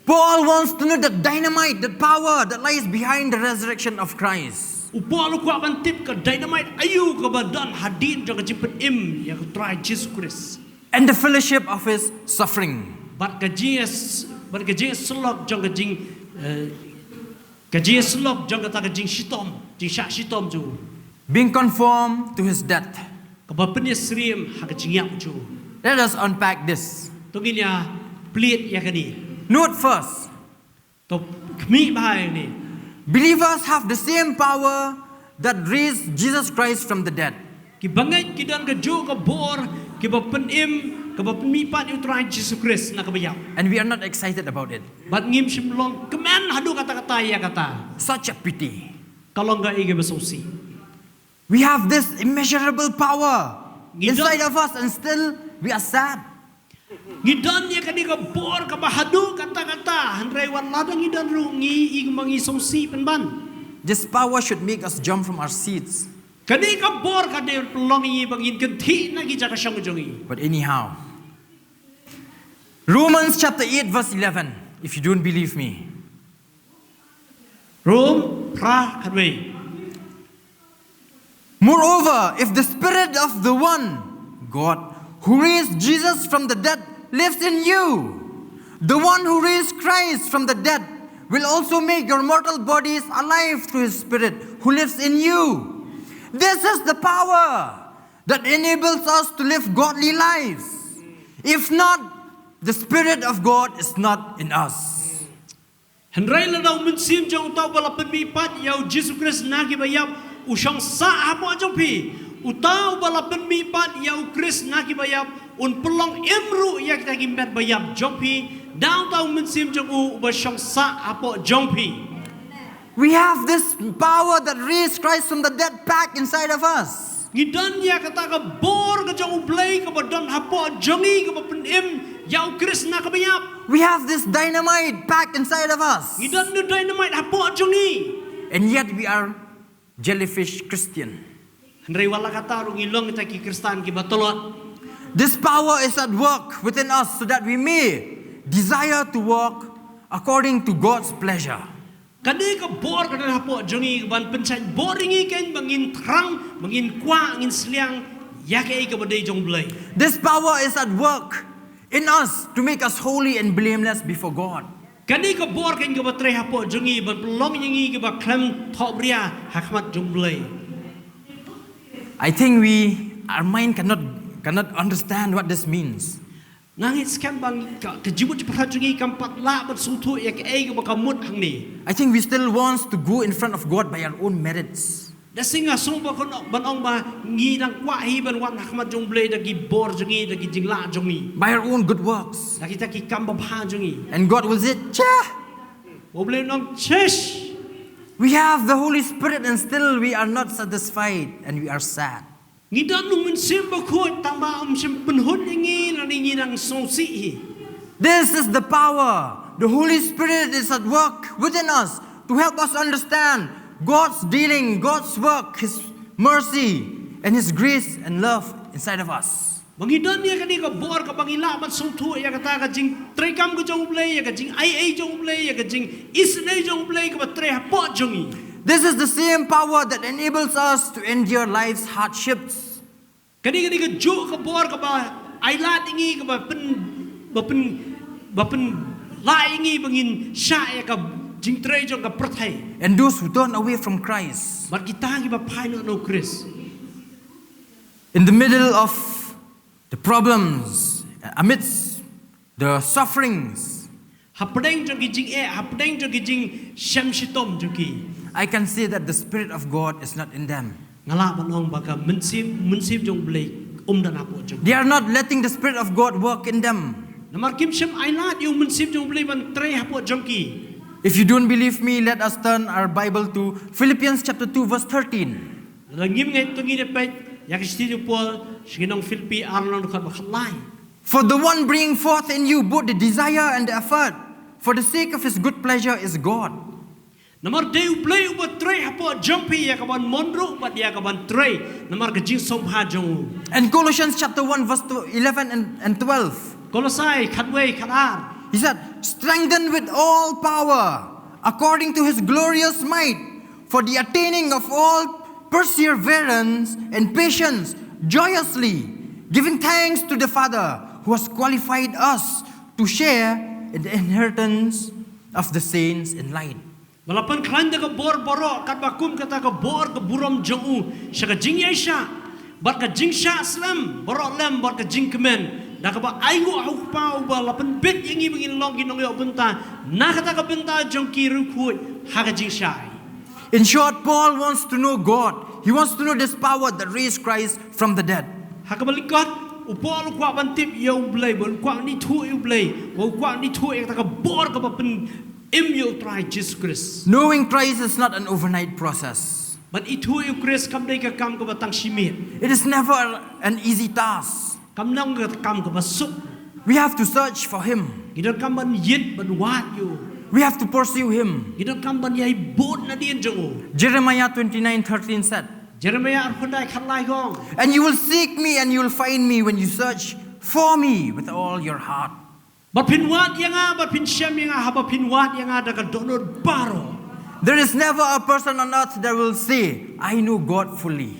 Paul wants to know the dynamite, the power that lies behind the resurrection of Christ. U Paul u kwah ban tip ka dynamite aïu kaba don hadien jong ka jingpynim ïa u Trai Jisu Khrist. And the fellowship of his suffering. Bad ka jingïas, bad ka jingïasyllok jong ka jing, eh, Ka jingïasyllok jong kata ka jingshitom, jingshah shitom jong u. Being conformed to his death. Kaba pynïasyriem ha ka jingïap jong u. Let us unpack this. To ngin ïa plied ïa kane. Note first. To khmih bha ïa kane. Believers have the same power that raised Jesus Christ from the dead. Ki bangeit ki don kajuh ka bor kiba pynim, kaba pynmihpat ïa u Trai Jisu Khrist na kaba ïap. And we are not excited about it. Bad ngim shym long kmen haduh katta katta ïa kata. Such a pity. Ka long kaei kaba sngewsih. We have this immeasurable power inside of us and still we are sad. Ngi don ïa kane ka bor kaba haduh katta katta, hynrei wat lada ngi don ruh ngi i kumba ngi sngewsih pynban. This power should make us jump from our seats. Kane ka bor ka dei ban pynlong ïa ngi ba ngin kynthih na ki jaka shong jong ngi. But anyhow, Romans chapter eight, verse eleven, if you don't believe me. Rom phra khatwei. Moreover, if the Spirit of the one God who raised Jesus from the dead lives in you, the one who raised Christ from the dead will also make your mortal bodies alive through his Spirit who lives in you. This is the power that enables us to live godly lives. If not, the Spirit of God is not in us. Hynrei lada u mynsiem jong uta uba la pynmih pat ïa u Jisu Khrist na ki ba ïap u shong sah hapoh jong phi, uta uba la pynmih pat ïa u Khrist na ki ba ïap un pynlong im ruh ïa kita ki met ba ïap jong phi da uta u mynsiem jong u uba shong sah hapoh jong phi. We have this power that raised Christ from the dead back inside of us. Ngi don ïa kata ka bor ka jong U Blei kaba don hapoh jong ngi kaba pynim ïa u Khrist na ka ba ïap. We have this dynamite packed inside of us. Ngi don u dynamite hapoh jong ngi. And yet we are jellyfish Christian. Hynrei wat la katta ruh ngi long kita ki Khristan kiba tlot. This power is at work within us so that we may desire to walk according to God's pleasure. Kane ka bor ka don hapoh jong ngi ban pynshait bor ïa ngi keiñ ba ngin thrang, ba ngin kwah, ngin sliang ïa kaei kaba dei jong U Blei. This power is at work in us to make us holy and blameless before God. Kane ka bor keiñ kaba trei hapoh jong ngi ban pynlong ïa ngi kiba khlem thohbria ha khmat jong U Blei. I think we, our mind cannot cannot understand what this means. Nga ngeit skhem ba ka jingmut jingpyrkhat jong ngi kam pat lah ban sngewthuh ïa kaei kaba ka mut hangne. I think we still wants to go in front of God by our own merits. Da sing nga sngewbha ban ong ba ngi dang kwah hi ban wan ha khmat jong U Blei da ki bor jong ngi, da ki jinglah jong ngi. By our own good works. Da kita ki kam babha jong ngi. And God will say, "Chah!" U Blei un ong, "Chesh!" We have the Holy Spirit and still we are not satisfied and we are sad. Ngi don u Mynsiem Bakhuid tangba um shym pynhun ïa ngi lane ngi dang sngewsih hi. This is the power. The Holy Spirit is at work within us to help us understand God's dealing, God's work, His mercy, and His grace and love inside of us. Ba ngi don ïa kane ka bor kaba ngi lah ban sngewthuh ïa kata ka jingtrei kam ka jong U Blei, ïa ka jingai ei jong U Blei, ïa ka jingisynei jong U Blei kaba trei hapoh jong ngi. This is the same power that enables us to endure life's hardships. Kane kane ka juh ka bor kaba ai lad ïa ngi kaba pyn ba pyn ba pynlah ïa ngi ba ngin shah ïa ka jingtrei jong ka pyrthei. And those who turn away from Christ. Bad kita kiba phai noh na u Khrist. In the middle of the problems, amidst the sufferings, hapdeng jong ki jingeh, hapdeng jong ki jingshem shitom jong ki, I can see that the Spirit of God is not in them. Nga lah ban ong ba ka mynsiem, mynsiem jong U Blei um don hapoh jong ki. They are not letting the Spirit of God work in them. Namar kim shym ai lad ïa u mynsiem jong U Blei ban trei hapoh jong ki. If you don't believe me, let us turn our Bible to Philippians chapter two, verse thirteen. Lada ngim ngeit to ngin ïa peit ïa ka shithi u Paul sha ki nong Philippi ar lynnong dkhot ba khatlai. For the one bringing forth in you both the desire and the effort for the sake of his good pleasure is God. Namar dei U Blei uba trei hapoh jong phi ïa ka ban mon ruh bad ïa ka ban trei namar ka jingsngewbha jong u. And Colossians chapter one verse eleven and, and twelve. Kolosai khatwei khatar. He said, "Strengthened with all power according to his glorious might, for the attaining of all perseverance and patience, joyously giving thanks to the Father who has qualified us to share in the inheritance of the saints in light." Ba la pynkhlaiñ da ka bor baroh katba kum kata ka bor ka burom jong u sha ka jingïaishah bad ka jingshah slem baroh lem bad ka jingkmen da kaba ainguh ha u Kpa uba la pynbit ïa ngi ba ngin long ki nongïoh bynta na kata ka bynta jong ki riewkhuid ha ka jingshai. In short, Paul wants to know God. He wants to know this power that raised Christ from the dead. Ha kaba lyngkot u Paul u kwah ban tip ïa U Blei, ba u kwah ban ithuh ïa U Blei, ba u kwah ban ithuh ïa kata ka bor kaba pyn im ïa U Trai Jisu Khrist. Knowing Christ is not an overnight process. Ban ithuh ïa U Khrist kam dei ka kam kaba tang shi miet. It is never an easy task. Kam long ka kam kaba suk. We have to search for Him. Ngi donkam ban ïit ban wad ïa U. We have to pursue Him. Ngi donkam ban ïai bud nadien jong U. Jeremiah twenty-nine thirteen said, Jeremiah arphew khyndai khatlai ka ong, And you will seek me and you will find me when you search for me with all your heart. Bad phin wad ïa nga, bad phin shem ïa nga, haba phin wad ïa nga da ka dohnud baroh. There is never a person on earth that will say, "I know God fully."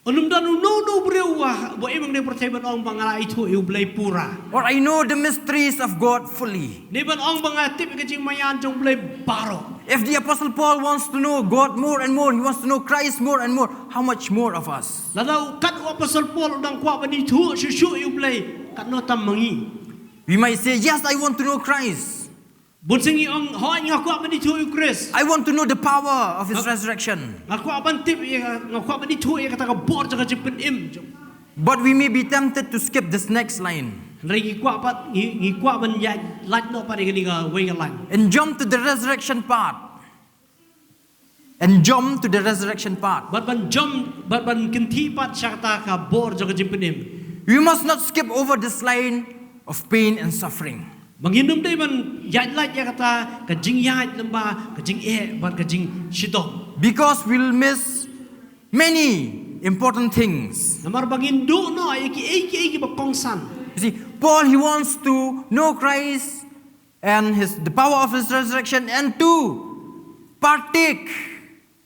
Ym don uno uno u briew uba im ha kane ka pyrthei ban ong ba nga la ithuh ïa U Blei pura. Or, "I know the mysteries of God fully." Ne ban ong ba nga tip ïa ka jingmaïan jong U Blei baroh. If the Apostle Paul wants to know God more and more, he wants to know Christ more and more, how much more of us? Lada u kat u Apostol Paul u dang kwah ban ithuh shuh shuh ïa U Blei, katno tam ma ngi. We might say, "Yes, I want to know Christ." Bun sien ngi ong, "Hooid, nga kwah ban ithuh ïa U Khrist." "I want to know the power of his resurrection." Nga kwah ban tip ïa, nga kwah ban ithuh ïa kata ka bor jong ka jingpynim jong. But we may be tempted to skip this next line. Hynrei ngi kwah pat, ngi, ngi kwah ban ïaid lait noh pat ïa kane kawei ka line. And jump to the resurrection part. And jump to the resurrection part. Bad ban jump, bad ban kynthih pat sha kata ka bor jong ka jingpynim. We must not skip over this line of pain and suffering. Ba ngin ym dei ban ïaid lait ïa kata ka jingïaid lyngba ka jingeh bad ka jingshitom. Because we'll miss many important things. Namar ba ngin duh noh ïa kiei kiei kiba kongsan. You see, Paul, he wants to know Christ and his, the power of his resurrection, and to partake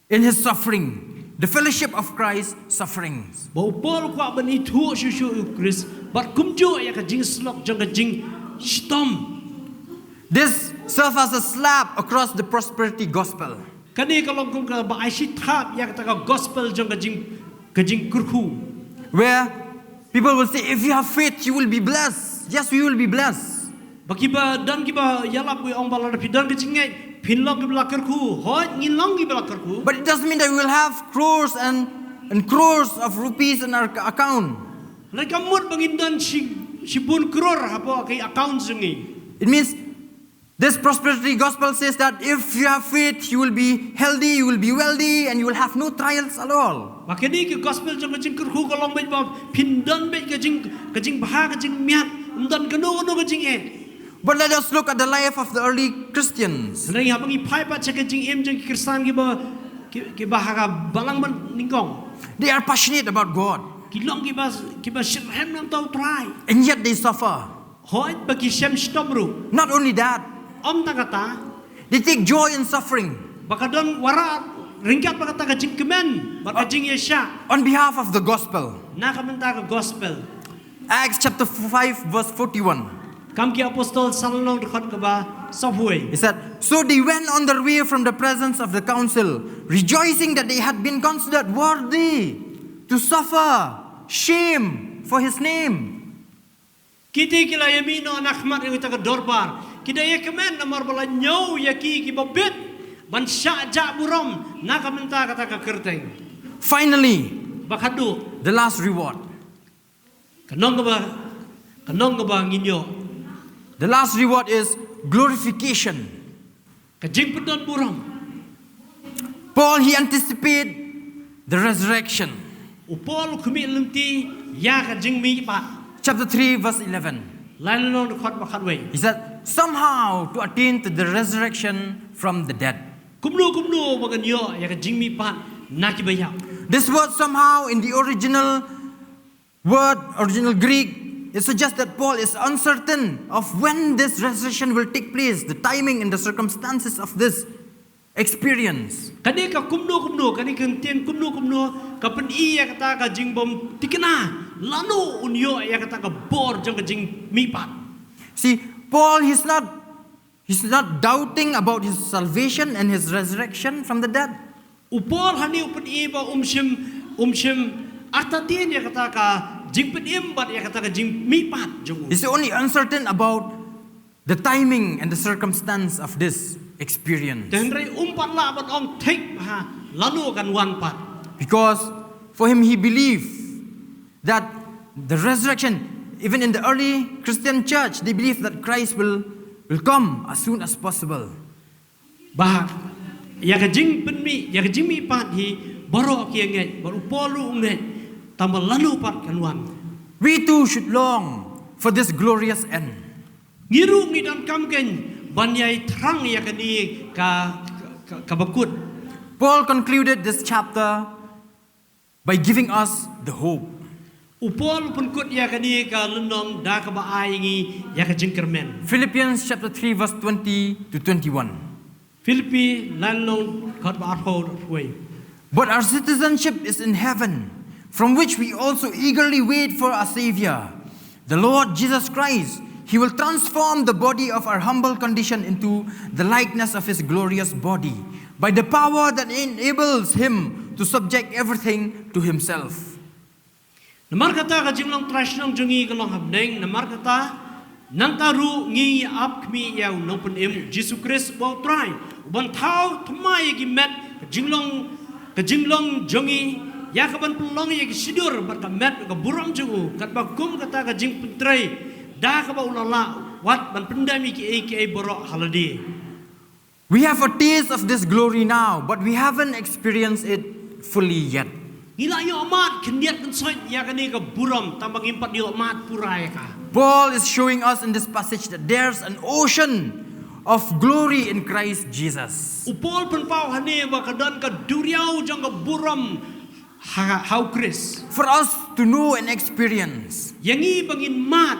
in his suffering, the fellowship of Christ's sufferings. Ba u Paul u kwah ban ithuh shuh shuh ïa U Khrist, bad kumjuh ïa ka jingslok jong ka jingshitom. This serves as a slap across the prosperity gospel. Kane ka long kum kaba ai shi thap ïa kata ka gospel jong ka jing, ka jingkyrkhu. Where people will say, "If you have faith, you will be blessed." Yes, we will be blessed. Ba kiba don kiba ïalap, ki ong ba lada phi don ka jingngeit, phin long kiba la kyrkhu. Hooid, ngin long kiba la kyrkhu. But it doesn't mean that we will have crores and, and crores of rupees in our ac-, account. Hynrei kam mut ba ngin don shi, shibun crore hapoh ki account jong ngi. It means this prosperity gospel says that if you have faith, you will be healthy, you will be wealthy, and you will have no trials at all. Ba kane ka gospel jong ka jingkyrkhu ka long beit ba phin don beit ka jing, ka jingbha, ka jingmiat, ym don kano kano ka jingeh. But let us look at the life of the early Christians. Hynrei haba ngi phai pat sha ka jingim jong ki Khristan kiba, ki, kiba ha ka balang banyngkong. They are passionate about God. Ki long kiba, kiba shitrhem na ka bynta U Trai. And yet they suffer. Hooid ba ki shem shitom ruh. Not only that, ym tang kata, they take joy in suffering. Ba ka don wanrah ryngkat bad kata ka jingkmen bad ka jingïaishah. On behalf of the gospel. Na ka bynta ka gospel. Acts chapter five, verse forty-one. Kam ki Apostol, san lynnong, dkhot kaba sawphew wei. He said, "So they went on their way from the presence of the council, rejoicing that they had been considered worthy to suffer shame for his name." Kiti ki la ïamih noh na khmat ïa kata ka dorbar. Ki da ïakmen namar ba la ñiew ïa ki kiba bit ban shah jah burom na ka bynta kata ka kyrteng. Finally, ba khatduh, the last reward. Ka nong kaba, ka nong kaba ngin ïoh. The last reward is glorification. Ka jingpyndon burom. Paul, he anticipate the resurrection. U Paul u khmih lynti ïa ka jingmihpat. Chapter three, verse eleven. Lai lynnong, dkhot ba khatwei. He said, "Somehow to attain to the resurrection from the dead." Kumno kumno ba kan ïoh ïa ka jingmihpat na kiba ïap. This word "somehow" in the original word, original Greek, it suggests that Paul is uncertain of when this resurrection will take place, the timing and the circumstances of this experience. Kane ka kumno kumno, kane ka ktien kumno kumno, ka pyni ïa kata ka jingbym thikna lano un ïoh ïa kata ka bor jong ka jingmihpat. See, Paul, he's not, he's not doubting about his salvation and his resurrection from the dead. U Paul hangne u pyni ba um shym, um shym artatien ïa kata ka jingpynim bad ïa kata ka jingmihpat jong u. He's only uncertain about the timing and the circumstance of this experience. Te hynrei um pat lah ban ong thik bha lano kan wan pat. Because for him, he believed that the resurrection, even in the early Christian church, they believed that Christ will, will come as soon as possible. Ba ïa ka jingpynmih, ïa ka jingmihpat hi baroh ki ïa ngeit, bad u Paul ruh u ngeit, tang ba lano pat kan wan. We too should long for this glorious end. Ngi ruh ngi donkam kein ban ïai thrang ïa kane ka, ka, ka, kaba kut. Paul concluded this chapter by giving us the hope. U Paul u pynkut ïa kane ka lynnong da kaba ai ngi ïa ka jingkyrmen. Philippians chapter three, verse twenty to twenty-one. Philippi lynnong khat ba arphew dkhot wei. But our citizenship is in heaven, from which we also eagerly wait for our Savior, the Lord Jesus Christ. He will transform the body of our humble condition into the likeness of His glorious body by the power that enables Him to subject everything to Himself. Namar kata ka jinglong trai shnong jong ngi ka long ha bneng, namar kata nangta ruh ngi ap khmih ïa u nongpynim Jisu Khrist ba u Trai, u ban thaw thymmai ïa ki met ka jinglong, ka jinglong jong ngi, ïa ka ban pynlong ïa ki shyntur bad ka met ka burom jong u, katba kum kata ka jingpyntrei da kaba u la lah, wat ban pyndem ïa kiei kiei baroh ha lade. We have a taste of this glory now, but we haven't experienced it fully yet. Ngi la ïoh mad khyndiat khynsoit ïa kane ka burom, tangba ngim pat ïoh mad pura ïa ka. Paul is showing us in this passage that there's an ocean of glory in Christ Jesus. U Paul pynpaw hangne ba ka don ka duriaw jong ka burom ha, ha u Khrist. For us to know and experience. Ïa ngi ba ngin mad.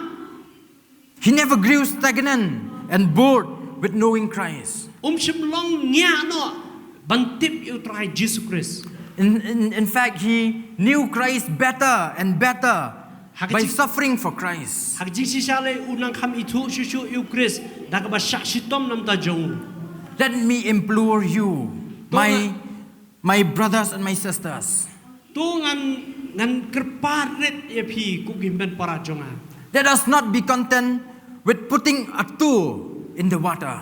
He never grew stagnant and bored with knowing Christ. Um shym long ngiah noh ban tip ïa u Trai Jisu Khrist. In, in, in fact, he knew Christ better and better Ha ka by jing- suffering for Christ. Ha ka jingshisha lei u nang kham ithuh shuh shuh ïa u Khrist da kaba shah shitom namar jong u. Let me implore you, To my, nga- my brothers and my sisters. To ngan, ngan kyrpad rit ïa phi ko ki hynmen para jong nga. Let us not be content with putting a toe in the water.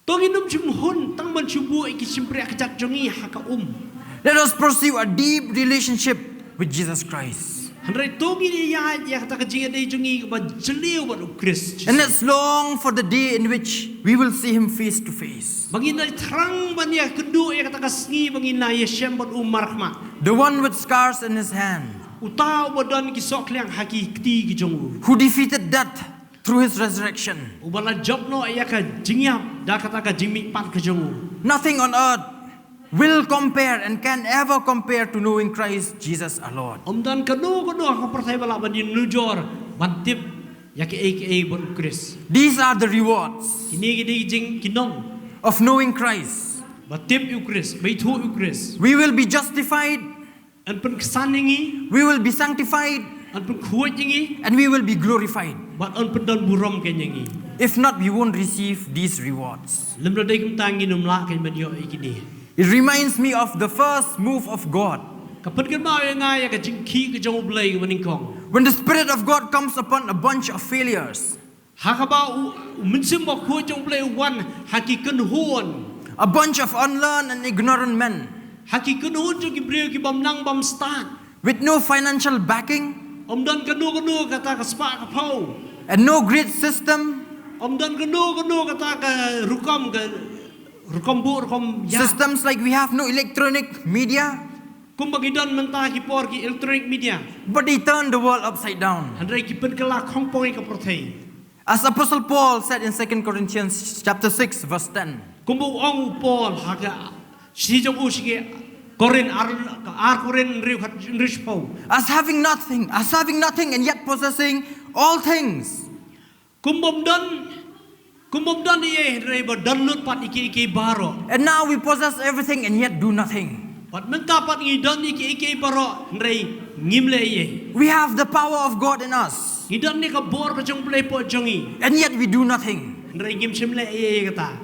To ngin ym shym hun tang ban shu buh ïa ki shympriahkjat jong ngi ha ka um. Let us pursue a deep relationship with Jesus Christ. Hynrei to ngin ïaid ïa kata ka jingïadei jong ngi kaba jylliew bad u Khrist. And let's long for the day in which we will see him face to face. Ba ngin ïai thrang ban ïakynduh ïa kata ka sngi ba ngin ïashem bad u markhmat. The one with scars in his hand, Uta uba don ki sohkhliang ha ki kti ki jong u. Who defeated death through his resurrection. Uba la jop noh ïa ka jingïap da kata ka jingmihpat ka jong u. Nothing on earth will compare and can ever compare to knowing Christ Jesus our Lord. Ym don kano kano ha ka pyrthei ba lah ban ïanujor ban tip ïa kiei kiei bad u Khrist. These are the rewards Kine ki dei ki jing ki nong of knowing Christ. ba tip ïa u Khrist, ba ithuh ïa u Khrist. We will be justified, Yn pynksan ïa ngi, we will be sanctified, yn pynkhuid ïa ngi, and we will be glorified. bad yn pyndon burom kein ïa ngi. If not, we won't receive these rewards. Lymda dei kumta ngin ym lah kein ban ïoh ïa kine. It reminds me of the first move of God. Ka pynkynmaw ïa nga ïa ka jingkhih ka jong U Blei kaba nyngkong. When the Spirit of God comes upon a bunch of failures, Ha kaba u, u Mynsiem Bakhuid jong U Blei u wan ha ki kynhun. A bunch of unlearned and ignorant men, Ha ki kynhun jong ki briew ki bym nang bym stad. With no financial backing, Ym don kano kano kata ka spah ka phew. And no great system, Ym don kano kano kata ka rukom ka rukom buh rukom ïa. Systems like we have, no electronic media, Kumba ki don mynta ki por ki electronic media. But they turned the world upside down. Hynrei ki pynkylla khongpong ïa ka pyrthei. As Apostle Paul said in Second Corinthians chapter six, verse ten, Kumba u ong u Paul ha ka shi jong u shi ki Korin ar, ar Korin hynriew khat hynriew shiphew. As having nothing, as having nothing and yet possessing all things. Kum bym don, kum bym don ei ei hynrei ba don lut pat ïa kiei kiei baroh. And now we possess everything and yet do nothing. Bad mynta pat ngi don ïa kiei kiei baroh hynrei ngim leh ei ei. We have the power of God in us, Ngi don ïa ka bor ka jong U Blei hapoh jong ngi. And yet we do nothing. Hynrei ngim shym leh ei ei kata.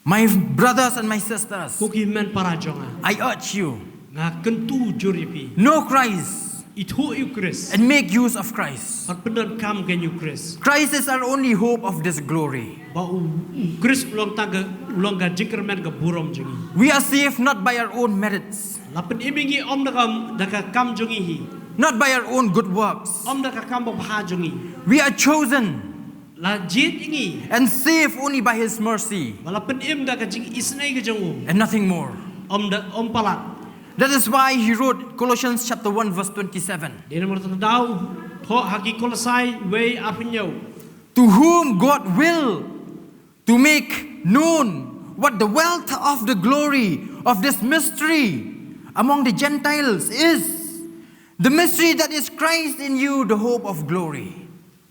My brothers and my sisters, Ko ki hynmen para jong nga. I urge you, Nga kyntu jur ïa phi. Know Christ Ithuh ïa u Khrist. And make use of Christ. Bad pyndonkam kein ïa u Khrist. Christ is our only hope of this glory. Ba u, u Khrist u long tang ka, u long ka jingkyrmen ka burom jong ngi. We are saved not by our own merits, La pynim ïa ngi ym da ka, da ka kam jong ngi hi. Not by our own good works. Ym da ka kam babha jong ngi. We are chosen La jied ïa ngi. And saved only by His mercy, Ba la pynim da ka jingisynei ka jong u. And nothing more. Ym da, ym palat. That is why he wrote Colossians chapter one verse twenty-seven. Dei namar kata u thoh ha ki Kolosai wei arphew hynñiew. To whom God will to make known what the wealth of the glory of this mystery among the Gentiles is, The mystery that is Christ in you, the hope of glory.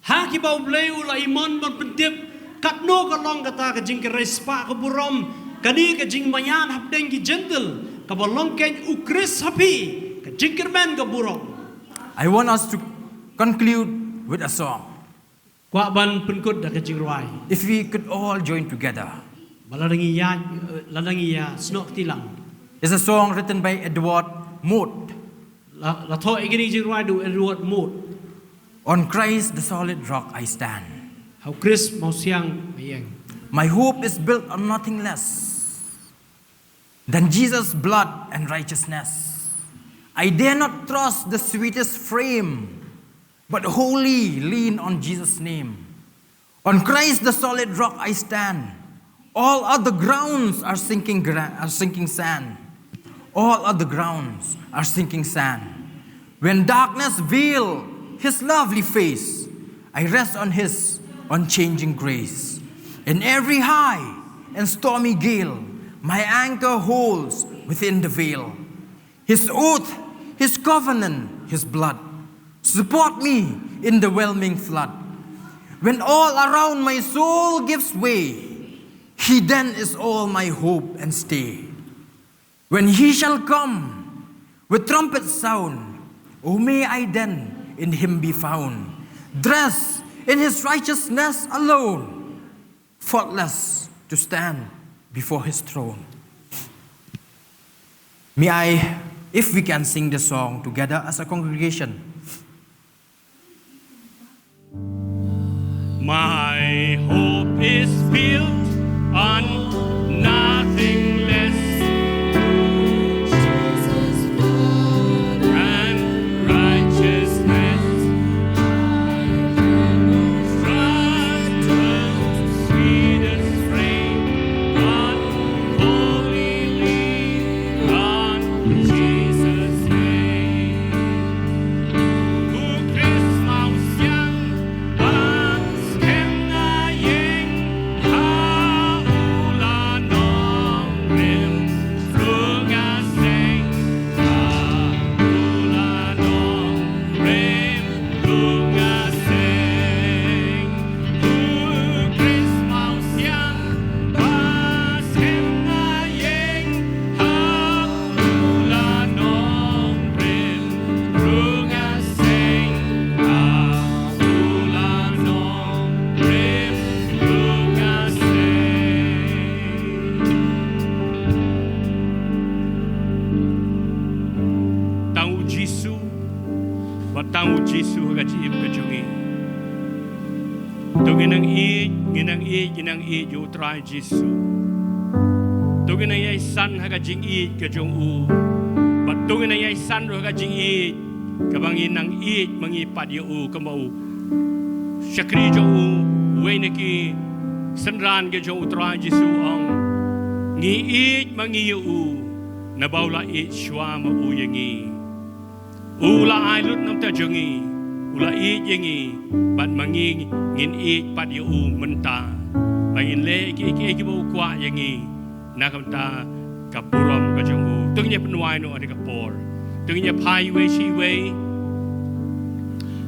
Ha kiba U Blei u la imon ban pyntip katno ka long kata ka jingkyrhai spah ka burom, kane ka jingmaian hapdeng ki Jentil, kaba long keiñ U Khrist ha phi, ka jingkyrmen ka burom. I want us to conclude with a song. Kwah ban pynkut da ka jingrwai. If we could all join together. Ba lada ngi ïa, lada ngi ïa snoh kti lang. It's a song written by Edward Mote. La, la thoh ïa kane ka jingrwai da u Edward Mote. On Christ the solid rock I stand. Ha U Khrist mawsiang nga ïeng. My hope is built on nothing less than Jesus' blood and righteousness. I dare not trust the sweetest frame, but wholly lean on Jesus' name. On Christ the solid rock I stand. All other grounds are sinking gra-, are sinking sand. All other grounds are sinking sand. When darkness veil his lovely face, I rest on his unchanging grace. In every high and stormy gale, my anchor holds within the veil. His oath, his covenant, his blood support me in the whelming flood. When all around my soul gives way, he then is all my hope and stay. When he shall come with trumpet sound, oh, may I then in him be found, dressed in his righteousness alone, faultless to stand before his throne. May I, if we can sing the song together as a congregation. My hope is built on nothing less than righteousness. Trust the sweetest frame, but wholly lean on Jesus' name. U Khrist mawsiang ba skhem nga ïeng, ha u la nongrim, ruh nga seng, ha u la nongrim, ruh nga seng. U Khrist mawsiang ba skhem nga ïeng, ha u la nongrim, ruh nga seng, ha u la nongrim, ruh nga seng. Tang U Jisu, bad tang U Jisu ha ka jingim ka jong ngi. To ngin nang ïeit, ngin nang ïeit, ngin nang ïeit ïa U Trai Jisu. To ngin nang ïai san ha ka jingïeit ka jong u. Bad to ngin nang ïai san ruh ha ka jingïeit kaba ngin nang ïeit ma ngi pat ïa u, kumba u shakri jong u, uwei na ki synran ki jong U Trai Jisu u ong, ngi ïeit ma ngi ïa u, naba u la ïeit shuwa ma u ïa ngi. U la ai lut na ka bynta jong ngi, u la ïeit ïa ngi, bad ma ngi ngin ïeit pat ïa u mynta. Ba ngin leh kiei kiei kiba u kwah ïa ngi na ka bynta ka burom ka jong u. To ngin ïa pynwai noh ha kane ka por. To ngin ïa phai iwei sha iwei.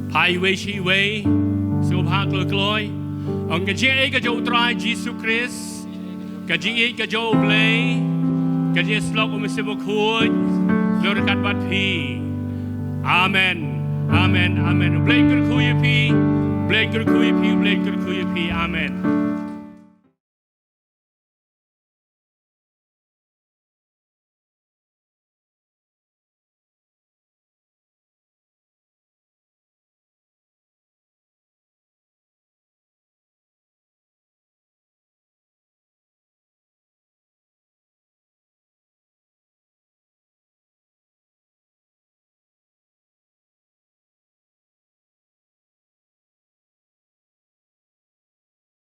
Phai iwei sha iwei. Sngewbha kloi kloi. Ong ka jingïeit ka jong U Trai Jisu Khrist, ka jingïeit ka jong U Blei, ka jingïasyllok U Mynsiem Bakhuid, long ryngkat bad phi. Amen. Amen. Amen. U Blei un kyrkhu ïa phi. U Blei un kyrkhu ïa phi. U Blei un kyrkhu ïa phi. Amen.